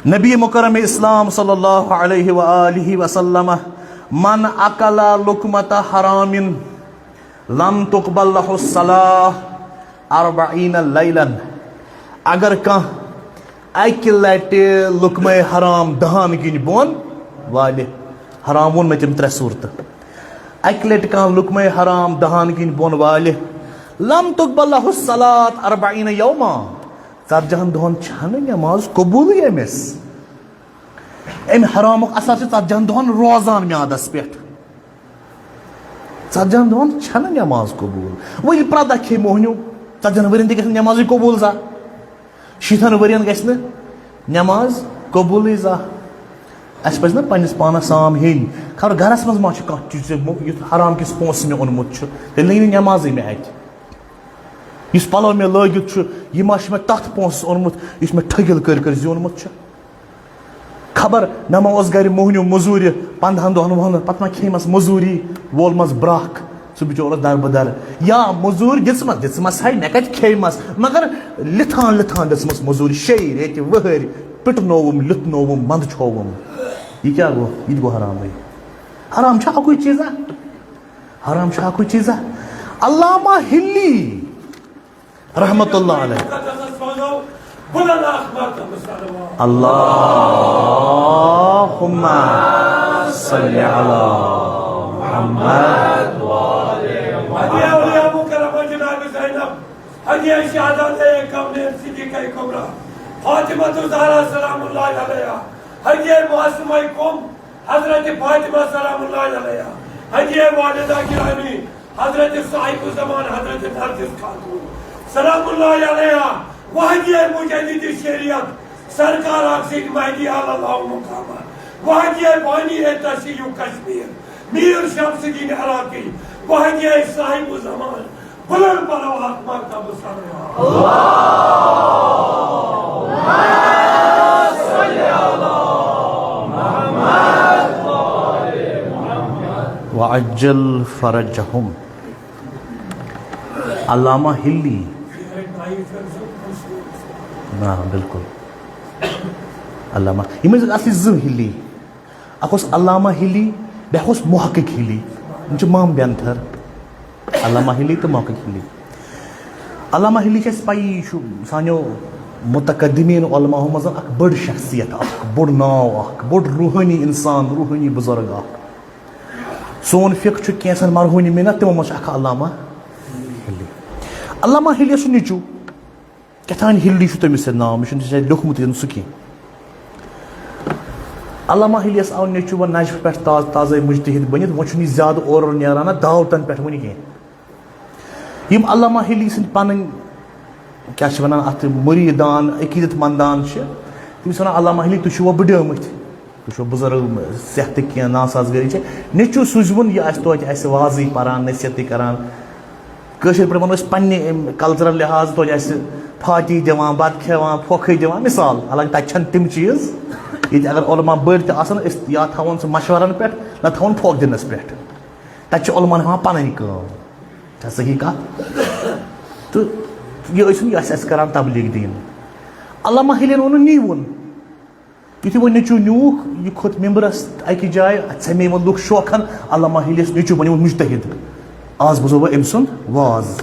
نبی مکرم اسلام صلی اللہ علیہ وآلہ وسلم، من اکل لقمۃ حرام لم تقبل لہ الصلاۃ اربعین لیلا۔ اگر کانٛہہ اکہِ لٹہِ لقمہ حرام دہن کِنۍ بۄن والہِ، حرام ووٚن مےٚ تِم ترٛےٚ صوٗرتہٕ، اکہِ لٹہِ کانٛہہ لقمہ حرام دہن کِنۍ بۄن والہِ، لم تقبل لہ الصلاۃ اربعین یوما، ژتجہن دۄہن چھنہٕ نماز قبولٕے أمِس۔ امہِ حرامُک اثر چھُ ژتجہن دۄہن روزان میادس پٮ۪ٹھ۔ ژتجہن دۄہن چھنہٕ نماز قبول۔ وۄنۍ ییٚلہِ پردہ کھیٚیہِ موہنیو، ژتجہن ؤرین تہِ گژھِ نہٕ نمازٕے قبول زانٛہہ۔ شیٖتھن ؤرین گژھِ نہٕ نماز قبولٕے زانٛہہ۔ اسہِ پزِ نہ پننِس پانس سام ہیٚنۍ، خبر گرس منٛز ما چھُ کانٛہہ چیٖز، یُتھ حرام کِس پونٛسہٕ مےٚ اوٚنمُت چھُ، تیٚلہِ نہٕ یی نہٕ نمازٕے مےٚ اتہِ۔ یُس پلو مےٚ لٲگِتھ چھُ، یہِ ما چھُ مےٚ تتھ پونٛسس اوٚنمُت، یُس مےٚ ٹھٔگِل کٔرۍ کٔرۍ زیوٗنمُت چھُ؟ خبر نہ ما اوس گرِ موہنیو موٚزوٗرِ پنٛدہن دۄہن وُہن دۄہن، پتہٕ ما کھیٚیمس موٚزوٗری، وولمس برکھ، سُہ بِچور اوس دربٕدر۔ یا موٚزوٗرۍ دِژمس، دِژمس ہے، مےٚ کتہِ کھیٚیمس، مگر لِتھان لِتھان دِژمس موٚزوٗرۍ، شیٚیہِ ریٚتہِ، ؤہٕرۍ، پِٹنووُم، لِتھنووُم، منٛدٕ چھووُم۔ یہِ کیٛاہ گوٚو؟ یہِ تہِ گوٚو حرامٕے۔ حرام چھا اکُے چیٖزا؟ حرام چھا اکُے چیٖزا؟ علامہ ہلی رحمت اللہ علیہ۔ اللہم صل علی محمد۔ ہدیہ شہزادہ کونین صدیقہ کبریٰ فاطمہ الزہرا سلام اللہ علیہا، ہدیہ معصومہ قوم حضرت فاطمہ سلام اللہ علیہا، ہدیہ والدہ گرامی حضرت صاحب الزمان حضرت نرگس خاتون سلام اللہ علیہا، و ہدیہ مجدد شریعت سرکار آقا سید مہدی علی اللہ مقامہ، و ہدیہ بانی تشیع کشمیر میر شمس الدین عراقی، و ہدیہ صاحب الزمان بلند پرواز مکتب سرا۔ وعجل فرجهم۔ علامہ ہلی۔ نہ، بالکل۔ علامہ، یِم ٲسۍ اصلی زٕ ہلی۔ اکھ اوس علامہ ہلی، بیٛاکھ اوس محقق ہلی۔ یِم چھِ مام بینتھر۔ علامہ ہلی تہٕ محقق ہلی۔ علامہ ہلی چھِ اَسہِ پَیی، یہِ چھُ سانیو متقدمین علماہو منٛز اکھ بٔڑ شخصیت، اکھ بوٚڑ ناو، اکھ بوٚڑ روحٲنی انسان، روحٲنی بزرگ اکھ۔ سون فقہ چھُ کینٛژن مرہونی منت، تِمو منٛز چھُ اکھ علامہ ہلی۔ علامہ ہلی چھُ نیٚچوٗ، کیٛاہ تام ہلی چھُ تٔمِس سۭتۍ ناو، مےٚ چھُنہٕ شاید لیوٚکھمُتٕے نہٕ سُہ کینٛہہ۔ علامہ ہلیس آو نیٚچوٗ وۄنۍ نجف پٮ۪ٹھ تازٕ تازَے مُجتہِد بٔنِتھ، وۄنۍ چھُنہٕ یہِ زیادٕ اورٕ یورٕ نیران نہ دعوتن پٮ۪ٹھ وُنہِ کینٛہہ۔ یِم علامہ ہلی سٕنٛدۍ پنٕنۍ، کیٛاہ چھِ وَنان اَتھ، مُریٖدان، عقیٖدت مندان چھِ، تِم چھِ وَنان، علامہ ہلی، تُہۍ چھِوا بٕڈیمٕتۍ؟ تُہۍ چھِوا بُزرٕگ، صحتٕکۍ کینٛہہ ناسازگٲری چھِ؟ نیٚچوٗ سوٗزِوُن، یہِ آسہِ توتہِ اَسہِ وازٕے پَران، نصیحتٕے کَران۔ کٲشِر پٲٹھۍ وَنو أسۍ پنٛنہِ اَمہِ کلچرل لحاظ توتہِ اَسہِ پھاتی دِوان، بَتہٕ کھٮ۪وان، پھۄکھٕے دِوان، مِثال۔ حالانکہِ تَتہِ چھَنہٕ تِم چیٖز۔ ییٚتہِ اگر علماء بٔڑۍ تہِ آسَن، أسۍ یا تھاوون سُہ مَشوَرَن پٮ۪ٹھ، نہ تھاوون پھۄکھ دِنَس پٮ۪ٹھ۔ تَتہِ چھِ علماءن ہٮ۪وان پَنٕنۍ کٲم۔ چھا صحیح کَتھ؟ تہٕ یہِ ٲسِن، یہِ آسہِ اَسہِ کَران تبلیغ دِنۍ۔ علامہ ہلیٚن ووٚنُن، نیٖوُن۔ یُتھُے وۄنۍ نیٚچوٗ نیوٗکھ، یہِ کھوٚت مِمبرَس اَکہِ جایہِ، اَتہِ سَمے وۄنۍ لُکھ شوقن، علامہ ہلیٚس نیٚچوٗ بَنیومُت مُجتہِد۔ آز بوزو بہٕ أمۍ سُنٛد واز۔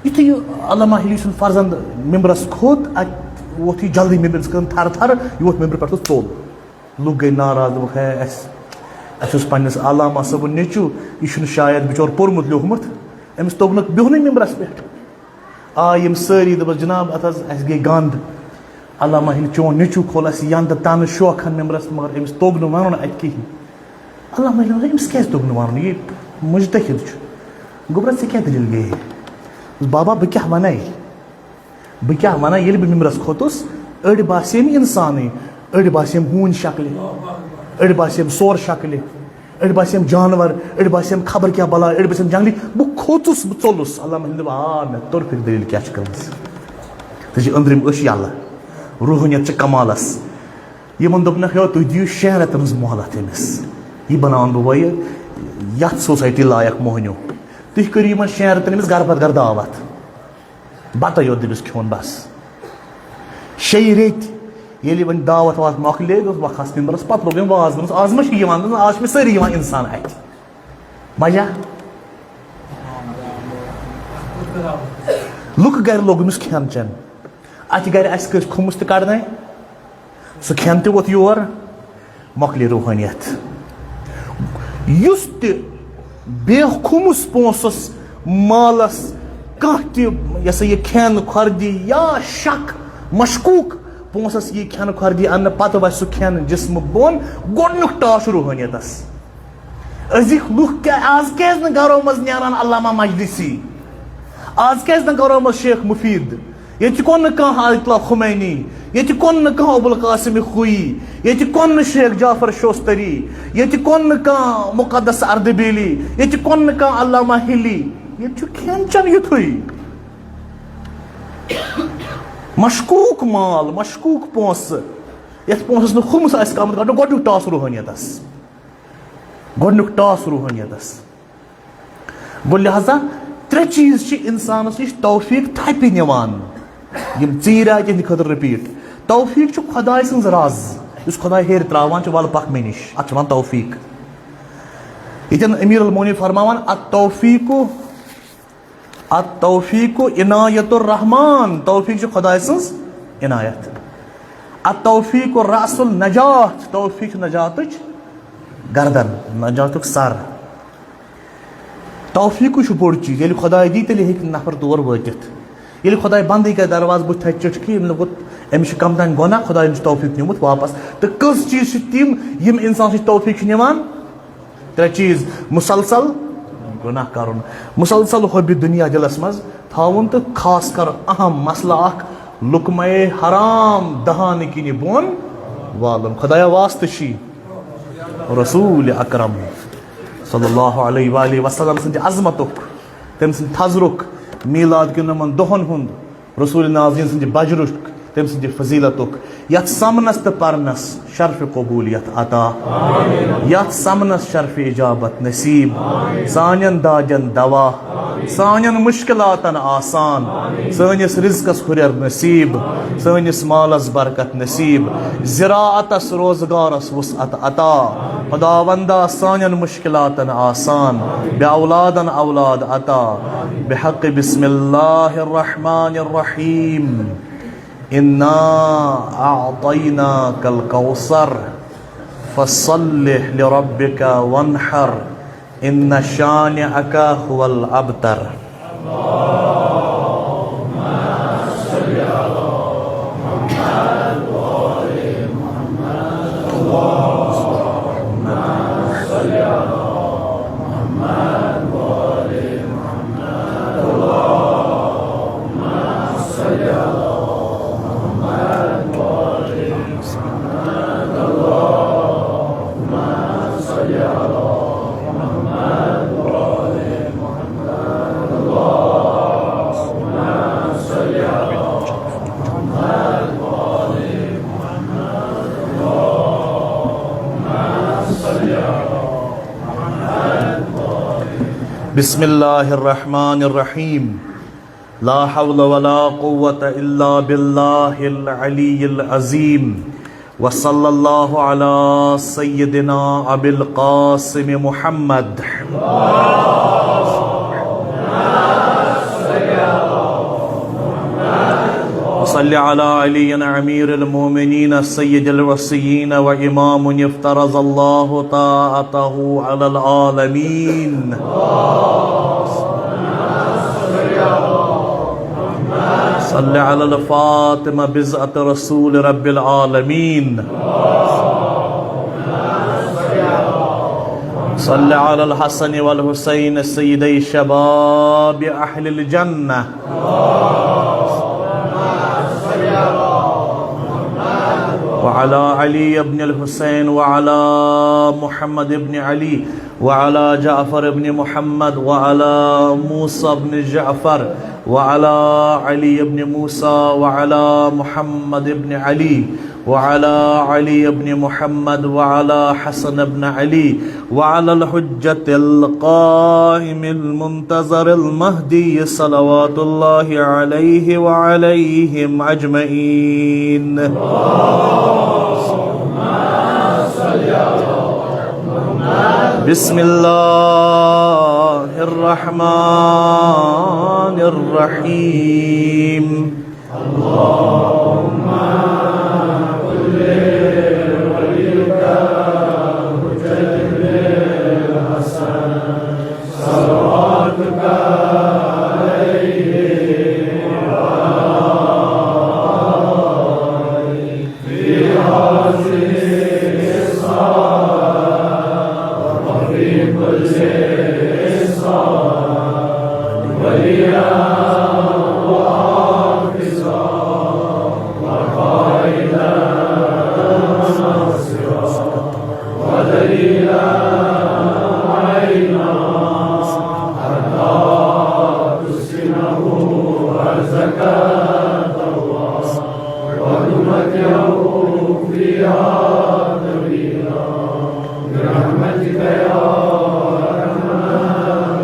یُتھُے یہِ علامہ ہلی سُنٛد فرزند مِمبرَس کھوٚت، اَتہِ ووٚتھ یہِ جلدی مِمبرَس کٔرٕن تھَرٕ تھَرٕ، یہِ ووٚتھ مِمبرٕ پٮ۪ٹھ تہٕ ژوٚل۔ لُکھ گٔے ناراض، دوٚپُکھ، ہے، اَسہِ، اَسہِ اوس پنٛنِس علامہ صٲبُن نیٚچوٗ، یہِ چھُنہٕ شاید بِچور پوٚرمُت لیوٚکھمُت، أمِس توٚگ نہٕ بِہُنٕے مِمبرَس پٮ۪ٹھ۔ آے یِم سٲری، دوٚپُس، جِناب، اَتھ حظ، اَسہِ گٔے گنٛد۔ علامہ ہلی، چون نیٚچوٗ کھول اَسہِ یَنٛدٕ تَنہٕ شوقن مِمبرَس، مگر أمِس توٚگ نہٕ وَنُن اَتہِ کِہیٖنۍ۔ علامہ ہلی، أمِس کیٛازِ توٚگ نہٕ وَنُن؟ یہِ مُجتہِد چھُ۔ گوٚبرا، ژےٚ کیٛاہ دٔلیٖل گٔیے؟ دوٚپُس، بابا، بہٕ کیٛاہ وَنَے؟ بہٕ کیٛاہ وَنہٕ، ییٚلہِ بہٕ مِمبرَس کھوٚتُس، أڑۍ باسے مےٚ اِنسانٕے، أڑۍ باسے مےٚ ہوٗنۍ شکلہِ، أڑۍ باسے مےٚ سور شکلہِ، أڑۍ باسے مےٚ جانور، أڑۍ باسے مےٚ خبر کیٛاہ بلاے، أڑۍ باسے مےٚ جنٛگلی۔ بہٕ کھوٚتُس، بہٕ ژوٚلُس۔ علامہ ہلی دوٚپ، آ، مےٚ توٚر فِکرِ دٔلیٖل کیٛاہ چھِ گٔمٕژ۔ ژےٚ چھِ أنٛدرِم أچھ یَلہٕ، روحٲنیت چھِ کمالَس۔ یِمَن دوٚپنَکھ، ہے، تُہۍ دِیِو شٮ۪ن رٮ۪تَن ہٕنٛز مۄہلت أمِس، یہِ بَناوَن بہٕ وۄنۍ یَتھ سوسایٹی لایق موہنیوٗ۔ تُہۍ کٔرِو یِمَن شٮ۪ن رٮ۪تَن أمِس گَرٕ پَتہٕ گَرٕ دعوت۔ بَتَے یوت دٔمِس کھیوٚن بَس۔ شیٚیہِ ریٚتۍ ییٚلہِ وۄنۍ دعوت وعوت مۄکلے، دوٚپُس، وۄنۍ کھَس مِمبرَس، پَتہٕ لوٚگ أمۍ واز وَنُس، آز ما چھِ یِوان؟ دوٚپُن، آز چھِ مےٚ سٲری یِوان اِنسان اَتھِ۔ مَزٕ۔ لُکہٕ گَرِ لوٚگ أمِس کھٮ۪ن چٮ۪ن۔ اَتھِ گَرِ آسہِ کٲنٛسہِ کھوٚمُس تہِ کَڑنَے، سُہ کھٮ۪ن تہِ ووت یور۔ مۄکلے روحٲنیت۔ یُس تہِ بے خُمُس پونٛسَس، مالَس، کانٛہہ تہِ، یہِ ہسا یہِ کھٮ۪ن کھۄردی یا شک، مشکوٗک پونٛسَس یی کھٮ۪ن کھۄردی اَننہٕ، پَتہٕ وَسہِ سُہ کھٮ۪ن جسمہٕ بۄن، گۄڈٕنیُک ٹاس چھُ روحٲنیتَس۔ أزِکۍ لُکھ کیٛاہ، آز کیٛازِ نہٕ گَرو منٛز نیران علامہ مجلسی؟ آز کیٛازِ نہٕ گَرو منٛز شیخ مفیٖد؟ ییٚتہِ کۄن نہٕ کانٛہہ آیت اللہ خمینی، ییٚتہِ کۄن نہٕ کانٛہہ ابوالقاسم خویی، ییٚتہِ کۄن نہٕ شیخ جعفر شوستری، ییٚتہِ کۄن نہٕ کانٛہہ مقدس اردبیلی، ییٚتہِ کۄن نہٕ کانٛہہ علامہ ہلی۔ ییٚتہِ چھُ کھٮ۪ن چٮ۪ن یُتھُے۔ مشکوٗک مال، مشکوٗک پونٛسہٕ۔ یَتھ پونٛسَس نہٕ خُمُس آسہِ آمُت کَڑنہٕ، گۄڈٕنیُک ٹاس روحٲنیتَس۔ گۄڈٕنیُک ٹاس روحٲنیتَس۔ گوٚو لہذا ترٛےٚ چیٖز چھِ اِنسانَس نِش توفیٖق تھپہِ نِوان۔ یِم ژیٖرۍ آیہِ تِہِنٛدِ خٲطرٕ رِپیٖٹ۔ توفیٖق چھُ خۄداے سٕنٛز رَز، یُس خۄداے ہیٚرِ ترٛاوان چھُ، وَلہٕ پَکھ مےٚ نِش۔ اَتھ چھِ وَنان توفیٖق۔ ییٚتٮ۪ن أمیٖر المومنیٖن فرماوان، التوفیٖق، التوفیٖق عنایت الرحمان، توفیٖق چھِ خۄداے سٕنٛز عنایت۔ التوفیٖق رأس النجات، توفیٖق چھُ نجاتٕچ گردن، نجاتُک سر۔ توفیٖقٕے چھُ بوٚڑ چیٖز، ییٚلہِ خۄداے دی، تیٚلہِ ہیٚکہِ نفر تور وٲتِتھ۔ ییٚلہِ خۄداے بنٛدٕے کرِ دروازٕ، بُتھِ تھاوِ چِٹھۍ، أمۍ لوٚگُت، أمِس چھُ کمتام گۄناہ، خۄدایَن چھُ توفیٖق نیوٗمُت واپس۔ تہٕ کٔژ چیٖز چھِ تِم، یِم اِنسان سٕنٛز توفیٖق چھِ نِوان؟ ترٛےٚ چیٖز، مُسلسل گۄناہ کرُن، مُسلسل حُبہِ دُنیا دِلس منٛز تھاوُن، تہٕ خاص کر اہم مسلہٕ اکھ، لقمہ حرام دہانہٕ کِنۍ بۄن والُن۔ خۄدایا، واسطہٕ چھی رسول اکرم صلی اللہ علیہ وآلہ وسلم سٕنٛدِ عظمتُک، تٔمۍ سٕنٛدِ تھزرُک، میلاد کٮ۪ن یِمن دۄہن ہُنٛد، رسول نازنین سٕنٛدِ بجرُک، تٔمۍ سٕنٛدِ فضیلتُک، یتھ سمنس تہٕ پرنس شرف قبولیت عطا، یتھ سمنس شرف اجابت نصیب، سانٮ۪ن دادٮ۪ن دوا، سانٮ۪ن مشکلاتن آسان، سٲنِس رزقس ہُرٮ۪ر نصیب، سٲنِس مالس برکت نصیب، زراعتس روزگارس وسعت عطا۔ خداوندا، سانٮ۪ن مشکلاتن آسان، بے اولادن اولاد عطا۔ بحق بسم اللہ الرحمن الرحیم، انا اعطیناک الکوثر، فصل لربک وانحر، ان شانئک هو الابتر۔ بسم اللہ الرحمن الرحیم۔ لا حول ولا قوة الا باللہ العلی العظیم۔ وصلی اللہ علی سیدنا ابی القاسم محمد۔ وصل علی علی امیر المومنین سید الوصیین و امام افترض اللہ طاعتہ علی العالمین۔ صل علی الفاطمہ بضعت رسول رب العالمین۔ صل علی الحسن والحسین سیدی شباب اہل الجنہ۔ وعلی علی ابن الحسین وعلی محمد ابن علی وعلی جعفر ابن محمد وعلی موسی ابن جعفر وعلی علی ابن موسی وعلی محمد ابن علی وعلی علی ابن محمد وعلی حسن ابن علی وعلی الحجة القائم المنتظر المهدي صلوات الله عليه وعليهم أجمعين۔ بسم الله الرحمن الرحيم۔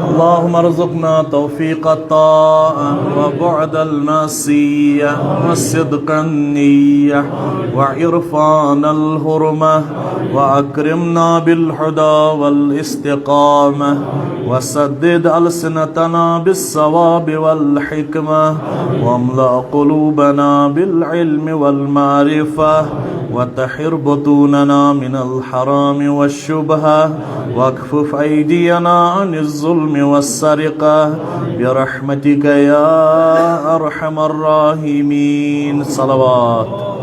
اللهم ارزقنا توفيق الطاعة وبعد المعصية وصدق النية وعرفان الحرمة وأكرمنا بالهدى والاستقامة وسدد ألسنتنا بالصواب والحكمة واملأ قلوبنا بالعلم والمعرفة وطهر بطوننا من الحرام والشبهة، واكفف أيدينا عن الظلم والسرقة، برحمتك يا أرحم الراحمين. صلوات.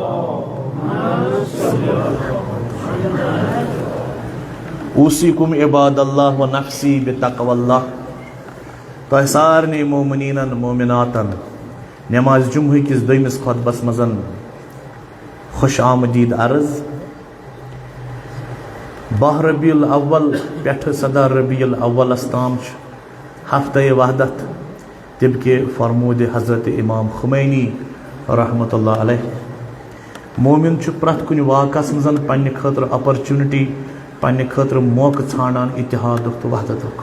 أوصيكم عباد الله ونفسي بتقوى الله. تۄہہِ سارنٕے مومنیٖنن، مومناتن نماز جمعہ کِس دوٚیمِس خطبس منٛز خوش آمدید عرض۔ باہ ربیع الاول پٮ۪ٹھٕ سداہ ربیع الاولس تام چھُ ہفتہ وحدت طبقِ فرمودِ حضرت امام خمینی رحمۃ اللہ علیہ۔ مومن چھُ پرٛٮ۪تھ کُنہِ واقعس منٛز پننہِ خٲطرٕ opportunity، پننہِ خٲطرٕ موقعہٕ ژھانڈان اتحادُک تہٕ وحدتُک۔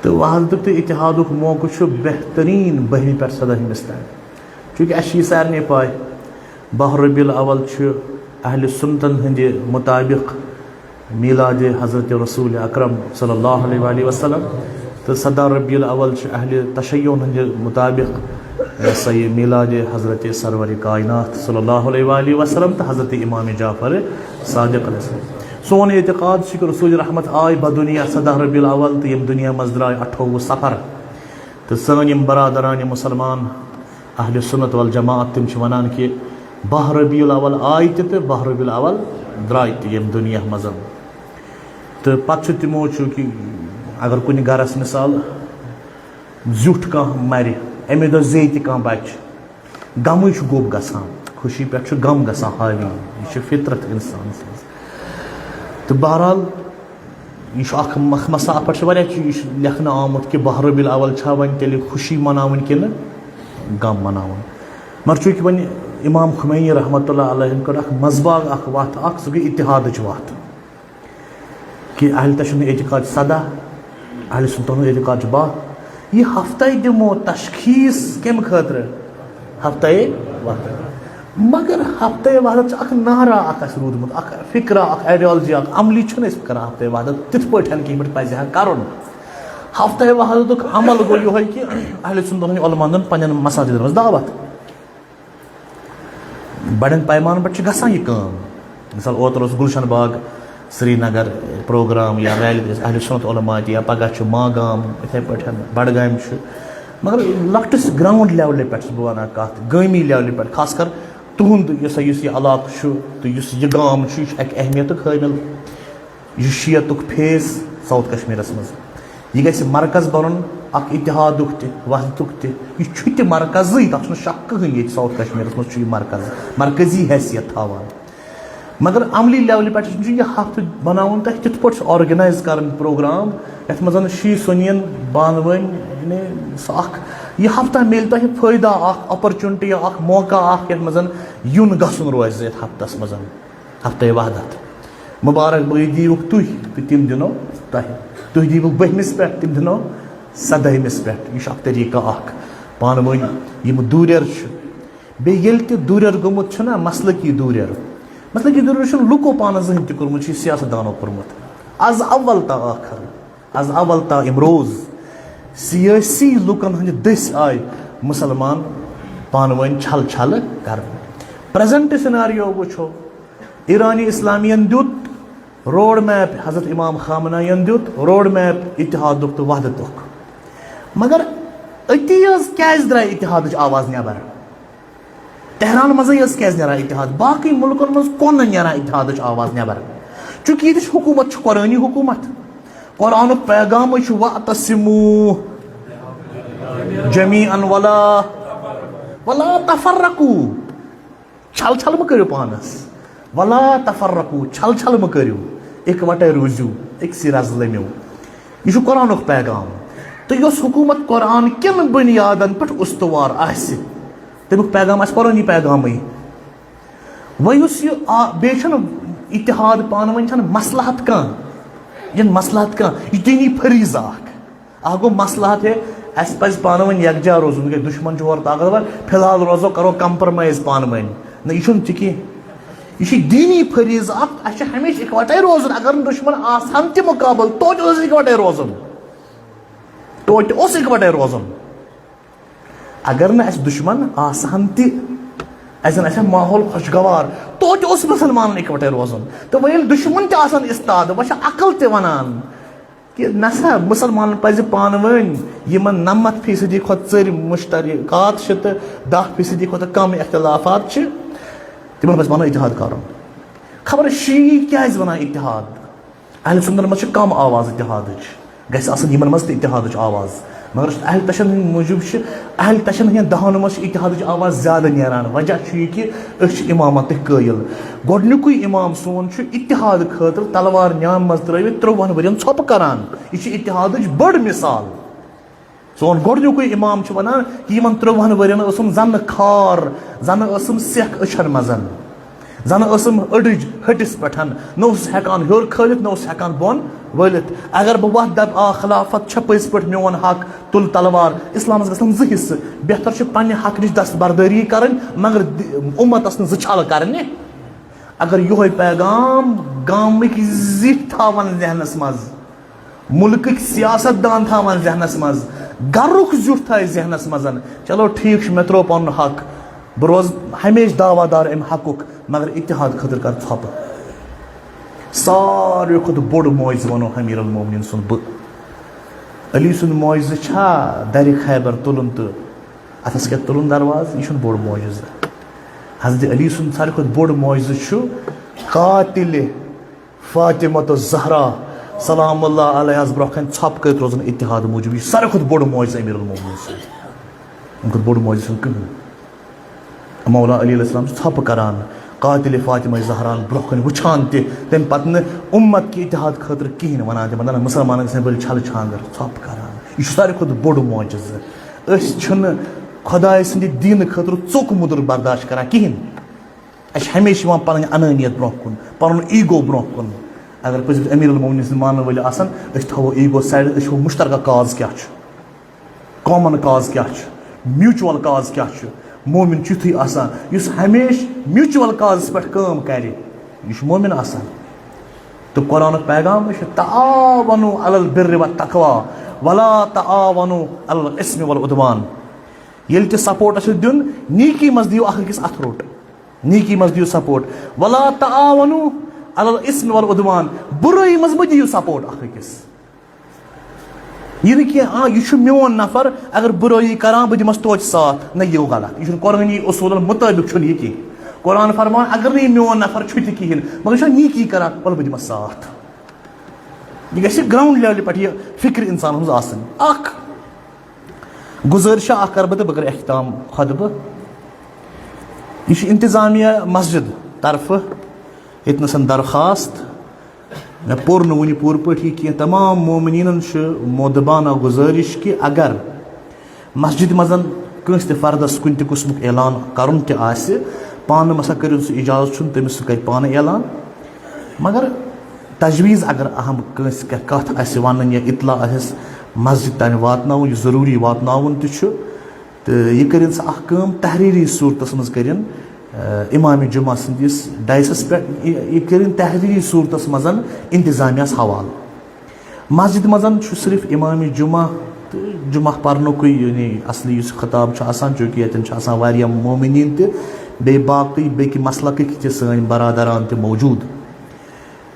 تہٕ وحدتُک تہٕ اتحادُک موقعہٕ چھُ بہتریٖن بٔہمہِ پٮ۪ٹھ سدٲہمِس تام۔ چونکہ اَسہِ چھِ یہِ سارنٕے پَے، باہ ربیع الاول چھُ اہل سنتن ہٕنٛدِ مطابق میلاد حضرت رسول اکرم صلی اللہ علیہ وآلہ وسلم، تہٕ سداہ ربیع الاول چھُ اہل تشیعن ہٕنٛدِ مطابق، یہِ ہسا یہِ میلاد حضرت سرور کائنات صلی اللہ علیہ وآلہ وسلم تہٕ حضرت امام جعفر صادق علیہ السلام۔ سون اعتقاد چھُ کہ رسول رحمت آے بدنیا سداہ ربیع الاول تہٕ ییٚمہِ دُنیا منٛز درٛاے اَٹھووُہ صفر۔ تہٕ سٲنۍ یِم برادران، یِم مسلمان اہل سنت والجماعت، تِم چھِ وَنان کہ باہ ربیع الاول آے تہِ تہٕ باہ ربیع الاول درٛاے تہِ ییٚمہِ دُنیا منٛز۔ تہٕ پَتہٕ چھُ تِمو، چوٗنٛکہِ اگر کُنہِ گَرَس مثال زیُٹھ کانٛہہ مَرِ، اَمے دۄہ زیٚیہِ تہِ کانٛہہ بَچہِ، غمٕے چھُ گوٚب گژھان، خوشی پٮ۪ٹھ چھُ غم گژھان حاوی۔ یہِ چھِ فطرت اِنسان سٕنٛز۔ تہٕ بہرحال، یہِ چھُ اکھ مخ-، مسا-، اَتھ پٮ۪ٹھ چھِ واریاہ چیٖز لیکھنہٕ آمُت کہِ باہ ربیع الاول چھا وۄنۍ تیٚلہِ خوشی مناوٕنۍ کِنہٕ غم مناوُن۔ مگر چوٗنٛکہِ وۄنۍ امام خمینی رحمۃ اللہ علیہ کٔر اکھ منٛزباگ اکھ وَتھ اکھ، سُہ گٔے اتحادٕچ وَتھ۔ کہ اہل تشیعن ہُنٛد اعتقاد چھُ سداہ، اہل سنتن ہُنٛد اعتقاد چھُ باہ۔ یہِ ہفتَے دِمو تشخیص کَمہِ خٲطرٕ؟ ہفتَے وحدت۔ مگر ہفتَے وحدت چھُ اکھ نعرہ اکھ اَسہِ روٗدمُت، اکھ فکرہ، اکھ ideology، اکھ عملی چھُنہٕ أسۍ کران ہفتَے وحدت تِتھ پٲٹھۍ کہِ یِتھ پٲٹھۍ پَزِ ہا کرُن۔ ہفتَے وحدتُک عمل گوٚو یِہوٚے کہِ اہل سنتن ہٕنٛدۍ علماءن دِن پننٮ۪ن مساجدن منٛز دعوت۔ بڑٮ۪ن پیمانن پٮ۪ٹھ چھِ گژھان یہِ کٲم۔ مثال، اوترٕ اوس گلشن باغ سرینگر پروگرام یا ریلی، اہل سنت علماء تہِ، یا پگاہ چھُ ماگام، یِتھے پٲٹھۍ بڈگامہِ چھُ۔ مگر لۄکٹِس ground levelہِ پٮ۪ٹھ چھُس بہٕ ونان کتھ، گٲمی levelہِ پٮ۪ٹھ، خاص کر تُہُنٛد یُس سا، یُس یہِ علاقہٕ چھُ تہٕ یُس یہِ گام چھُ، یہِ چھُ اکہِ اہمیتُک حٲمِل۔ یہِ شیعتُک face ساؤتھ کشمیرس منٛز۔ یہِ گژھِ مرکز بنُن اکھ اتحادُک تہِ، وحدتُک تہِ۔ یہِ چھُ تہِ مرکزٕے، تتھ چھُنہٕ شک کٕہٕنۍ، ییٚتہِ ساؤتھ کشمیرس منٛز چھُ یہِ مرکز، مرکزی حیثیت تھاوان۔ مگر عملی levelہِ پٮ۪ٹھ چھُ یہِ ہفتہٕ بناوُن تۄہہِ تِتھ پٲٹھۍ سُہ organize کرُن پروگرام، یتھ منٛز شیعہ سُنین بانوٲنۍ، یعنی سُہ اکھ، یہِ ہفتہ میلہِ تۄہہِ فٲیدہ اکھ، opportunity اکھ، موقع اکھ، یتھ منٛز یُن گژھُن روزِ یتھ ہفتس منٛز۔ ہفتہ وحدت۔ مبارک بٲدی دیٖوُکھ تُہۍ تہٕ تِم دِنو تۄہہِ۔ تُہۍ دیٖوُکھ بٔہمِس پٮ۪ٹھ، تِم دِنو سدٲہمِس پٮ۪ٹھ۔ یہِ چھُ اکھ طریٖقہٕ اکھ۔ پانہٕ ؤنۍ یِم دوٗرٮ۪ر چھِ، بیٚیہِ ییٚلہِ تہِ دوٗرٮ۪ر گوٚمُت چھُنہ، مسلکی دوٗرٮ۪ر، مسلکی دوٗرٮ۪ر چھُنہٕ لُکو پانس زٕہٕنۍ تہِ کوٚرمُت، چھُ یہِ سیاست دانو کوٚرمُت۔ از اول تا ٲخر، از اول تا امروز سیٲسی لُکن ہٕنٛدِ دٔسۍ آیہِ مُسلمان پانہٕ ؤنۍ چھل چھل کرنہٕ۔ Present scenario وٕچھو، ایرانی اسلامیَن دیُت road map، حضرت امام خامنائیَن دیُت road map اتحادُک تہٕ وحدتُک۔ مگر أتی حظ کیٛازِ درٛاے اتحادٕچ آواز نٮ۪بر؟ تہران منٛزٕے حظ کیٛازِ نیران اتحاد؟ باقٕے مُلکَن منٛز کۄنہٕ نیران اتحادٕچ آواز نٮ۪بر؟ چونکہ ییٚتِچ حکوٗمت چھِ قرآنی حکوٗمت۔ قرآنُک پیغامٕے چھُ "واعتصموا جمیعا ولا، ولا تفرقوا"۔ چھل چھل مہ کٔرِو پانس۔ "ولا تفرقوا"، چھل چھل مہ کٔرِو، اِکوٹے روٗزِو، أکسٕے رزٕ لٔمِو۔ یہِ چھُ قرآنُک پیغام۔ تہٕ یۄس حکوٗمت قرآن کٮ۪ن بُنیادن پٮ۪ٹھ استوار آسہِ، تَمیُک پیغام آسہِ قرآنی پیغامٕے۔ وۄنۍ یُس یہِ آ-، بیٚیہِ چھُنہٕ اتحاد پانہٕ ؤنۍ چھَنہٕ مصلحت کانٛہہ، یہِ چھَنہٕ مصلحت کانٛہہ، یہِ چھُ دینی فریضہٕ اکھ۔ اکھ گوٚو مصلحت ہے، اَسہِ پَزِ پانہٕ ؤنۍ یکجا روزُن، وٕنکیٚس دُشمن چھُ ہورٕ طاقتور، فی الحال روزو، کرو compromise پانہٕ ؤنۍ۔ نہ، یہِ چھُنہٕ تہِ کینٛہہ۔ یہِ چھُ دینی فریضہٕ اکھ، اَسہِ چھُ ہمیشہِ اِکوَٹَے روزُن۔ اگر نہٕ دُشمن آسہٕ ہن تہِ مُقابل، توتہِ اوس اَسہِ اِکوَٹَے روزُن۔ توتہِ اوس اِکوَٹَے روزُن۔ اگر نہٕ اَسہِ دُشمن آسہٕ ہن تہِ، اَسہِ زَن آسہِ ہا ماحول خۄشگوار، توتہِ اوس مُسلمانَن اِکوَٹَے روزُن۔ تہٕ وۄنۍ ییٚلہِ دُشمَن تہِ آسَن اِستاد، وۄنۍ چھِ عقل تہِ وَنان کہِ نسا مُسلمانَن پَزِ پانہٕ ؤنۍ یِمَن نَمَتھ فیٖصدی کھۄتہٕ ژٔرۍ مُشترکات چھِ تہٕ دَہ فیٖصدی کھۄتہٕ کَم اختلافات چھِ، تِمَن پَزِ پانہٕ اتحاد کَرُن۔ خبر شیعی کیٛازِ وَنان اتحاد؟ اہل سنتن منٛز چھِ کم آواز اتحادٕچ، گژھِ آسٕنۍ یِمن منٛز تہِ اتحادٕچ آواز۔ مگر اہل تشن ہٕنٛدۍ موٗجوٗب چھِ، اہل تشن ہٕنٛدٮ۪ن دہن منٛز چھِ اتحادٕچ آواز زیادٕ نیران۔ وجہ چھُ یہِ کہِ أسۍ چھِ امامتٕکۍ قٲیل۔ گۄڈنیُکُے امام سون چھُ اتحاد خٲطرٕ تلوار نیام منٛز ترٲوِتھ ترٛۆہن ؤرین ژھۄپہٕ کران۔ یہِ چھِ اتحادٕچ بٔڑ مثال۔ سون گۄڈنیُکُے امام چھُ ونان کہِ یِمن ترٛۆہن ؤرین ٲسٕم زنہٕ کھار، زنہٕ ٲسٕم سیکھ أچھن منٛز، زنہٕ ٲسٕم أڈٕج ۂٹِس پٮ۪ٹھ، نہ اوسُس ہٮ۪کان ہیوٚر کھٲلِتھ، نہ اوسُس ہٮ۪کان بۄن وٲلِتھ۔ اگر بہٕ وتھ دپہٕ، آ، خلافت چھےٚ پٔزۍ پٲٹھۍ میون حق، تُل تلوار، اسلامس گژھن زٕ حصہٕ۔ بہتر چھُ پننہِ حقٕچ دستبردٲری کرٕنۍ، مگر دِ-، امتس نہٕ زٕ چھلہٕ کرنہِ۔ اگر یہوے پیغام گامٕکۍ زِٹھۍ تھاون ذہنس منٛز، ملکٕکۍ سیاست دان تھاون ذہنس منٛز، گرُک زیُٹھ تھایہِ ذہنس منٛز، چلو ٹھیک چھُ، مےٚ ترٛوو پنُن حق، بہٕ روزٕ ہمیشہِ دعویٰ دار امہِ حقُک، مگر اتحاد خٲطرٕ کر ژھۄپہٕ۔ ساروی کھۄتہٕ بوٚڑ معجزٕ ونو امیر المومنین سُنٛد بہٕ۔ علی سُنٛد معجزٕ چھا درِ خیبر تُلُن تہٕ اتھس کٮ۪تھ تُلُن دروازٕ؟ یہِ چھُنہٕ بوٚڑ معجزٕ۔ حضرت علی سُنٛد ساروی کھۄتہٕ بوٚڑ معجزٕ چھُ قاتلِ فاطمہ الزہرا سلام اللہ علیہس برونٛہہ کنہِ ژھۄپہٕ کٔرِتھ روزُن اتحاد موٗجوٗب۔ یہِ چھُ ساروی کھۄتہٕ بوٚڑ معجزٕ امیر المومنین سُنٛد۔ امہِ کھۄتہٕ بوٚڑ معجزٕ چھُنہٕ کٕہٕنۍ۔ مولا علی علیہ السلام چھُ ژھۄپہٕ کران، قاتل فاطمہ زہران برونٛہہ کنہِ وٕچھان تہِ، تمہِ پتہٕ نہٕ امت کہِ اتحاد خٲطرٕ کِہیٖنۍ ونان تہِ، مطلب مُسلمانن گژھن ؤلۍ چھلہٕ چھانگر، ژھۄپہٕ کران۔ یہِ چھُ ساروی کھۄتہٕ بوٚڑ معجزٕ۔ أسۍ چھِنہٕ خۄداے سٕنٛدِ دیٖنہٕ خٲطرٕ ژوٚک مُدُر برداشت کران کِہیٖنۍ۔ اَسہِ چھِ ہمیشہِ یِوان پنٕنۍ انٲنیت برونٛہہ کُن، پنُن ایٖگو برونٛہہ کُن۔ اگر پٔزۍ پٲٹھۍ امیر المومنین سٕنٛدۍ مانن وٲلۍ آسن، أسۍ تھاوو ایٖگو سایڈس، أسۍ وٕچھو مُشترکہ کاز کیٛاہ چھُ، کامن کاز کیٛاہ چھُ، میوٗچول کاز کیٛاہ چھُ۔ مومن چھُ یُتھُے آسان یُس ہمیشہِ میوٗچول کازس پٮ۪ٹھ کٲم کرِ، یہِ چھُ مومن آسان۔ تہٕ قرآنُک پیغام چھُ، تعاونوا علی البر والتقوی ولا تعاونوا علی الاثم والعدوان۔ ییٚلہِ تہِ سپورٹ آسیو دیُن، نیکی منٛز دِیِو اکھ أکِس اَتھٕ روٚٹ۔ نیکی منٛز دِیِو سپورٹ۔ ولا تعاونوا علی الاثم والعدوان۔ بُرٲیی منٛز مہٕ دِیِو سپورٹ اکھ أکِس۔ یہِ نہٕ کینٛہہ، آ، یہِ چھُ میون نفر، اگر بُرٲیی کران، بہٕ دِمس توتہِ ساتھ۔ نہ، یہِ گوٚو غلط۔ یہِ چھُنہٕ قرآنی اصوٗلن مُطٲبِق چھُنہٕ یہِ کینٛہہ۔ قرآن فرمان، اگر نہٕ یہِ میون نفر چھُ تہِ کِہیٖنۍ، مگر یہِ چھُ نیکی کران، وَلہٕ بہٕ دِمس ساتھ۔ یہِ گژھِ گراؤنڈ لیولہِ پٮ۪ٹھ یہِ فکر انسانن ہٕنٛز آسٕنۍ۔ اکھ گُزٲرِش چھےٚ اکھ کرٕ بہٕ تہٕ بہٕ کرٕ اختتام خطبہٕ۔ یہِ چھُ انتظامیہ مسجد طرفہٕ ییٚتہِ نَسَن درخواست، مےٚ پوٚر نہٕ وُنہِ پوٗرٕ پٲٹھۍ یہِ کینٛہہ۔ تمام مومنیٖنَن چھُ مودبانہ گُزٲرِش کہِ اگر مسجد منٛز کٲنٛسہِ تہِ فردس کُنہِ تہِ قٕسمُک اعلان کرُن تہِ آسہِ، پانہٕ مسا کٔرِو سُہ اجازت چھُنہٕ تٔمِس، سُہ کرِ پانہٕ اعلان۔ مگر تجویز اگر اہم کٲنٛسہِ کینٛہہ کتھ آسہِ ونٕنۍ یا اطلاع آسٮ۪س مسجد تام واتناوُن، یہِ ضروٗری واتناوُن تہِ چھُ۔ تہٕ یہِ کٔرِن سا اکھ کٲم، تحریری صوٗرتس منٛز کٔرِن، آ، امام جمعہ سٕنٛدِس ڈایسس پٮ۪ٹھ، یہِ، یہِ کٔرِن تحریری صوٗرتس منٛز انتظامیہس حوالہٕ۔ مسجد منٛز چھُ صرف امام جمعہ تہٕ جمعہ پرنُکُے، یعنی اصلی یُس خطاب چھُ آسان، چونکہ ییٚتٮ۪ن چھِ آسان واریاہ مومنیٖن تہِ، بیٚیہِ باقٕے بیٚکہِ مسلکٕکۍ تہِ سٲنۍ برادران تہِ موجود۔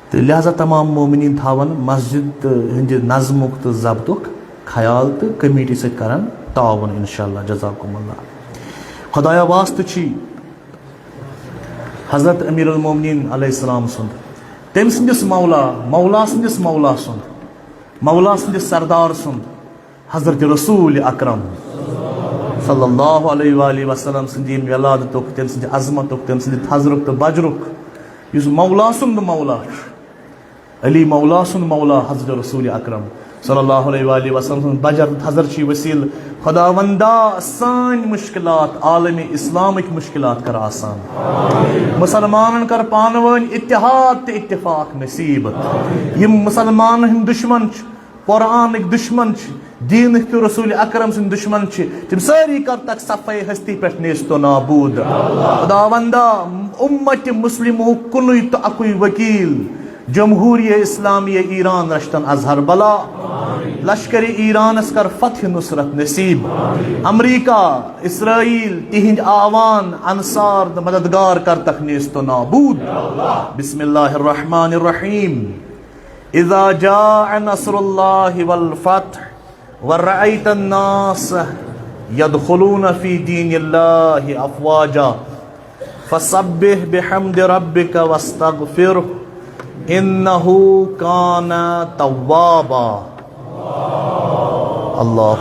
تہٕ لہذا تمام مومنیٖن تھاون مسجد تہٕ ہٕنٛدِ نظمُک تہٕ ضبطُک خیال تہٕ کمیٹی سۭتۍ کرن تعاون انشاءاللہ۔ جزاکم اللہ۔ خدایا واسطہٕ چھی حضرت امیر المومنین علیہ السلام سُنٛد، تٔمۍ سٕنٛدِس مولا، مولا سٕنٛدِس مولا سُنٛد، مولا سٕنٛدِس سردار سُنٛد، حضرت رسول اکرم صلی اللہ علیہ وآلہ وسلم سٕنٛدِ ییٚمہِ ولادتُک، تٔمۍ سٕنٛدِ عظمتُک، تٔمۍ سٕنٛدِ تھزرُک تہٕ بجرُک، یُس مولا سُنٛد مولا چھُ، علی مولا سُنٛد مولا، حضرت رسول اکرم صلی اللہ علیہ وآلہ وسلم سُنٛد بجر تہٕ تھزر چھی وسیل۔ خداوندا، سٲنۍ مشکلات، عالم اسلامٕکۍ مشکلات کر آسان۔ مسلمانن کر پانہٕ وٲنۍ اتحاد تہٕ اتفاق نصیب۔ یِم مسلمانن ہٕنٛدۍ دشمن چھِ، قرآنٕکۍ دشمن چھِ، دیٖنٕکۍ تہٕ رسول اکرم سٕنٛدۍ دشمن چھِ، تِم سٲری کر تک صفحہ ہستی پٮ۪ٹھ نیست و نابود۔ خداوندا، امت مسلمُک کُنُے تہٕ اکُے وکیل، جمہوریہ اسلامیہ ایران رچھتن اظہر بلا۔ لشکر ایرانس کر فتح نصرت نصیب۔ امریکہ، اسرائیل، تہنٛدۍ اعوان، انصار تہٕ مددگار کرتکھ نیست و نابود۔ بسم اللہ الرحمن الرحیم۔ اذا جاء نصر اللہ والفتح ورأيت الناس يدخلون في دين الله أفواجا فسبح بحمد ربك واستغفره إنه كان توابا۔ اللہ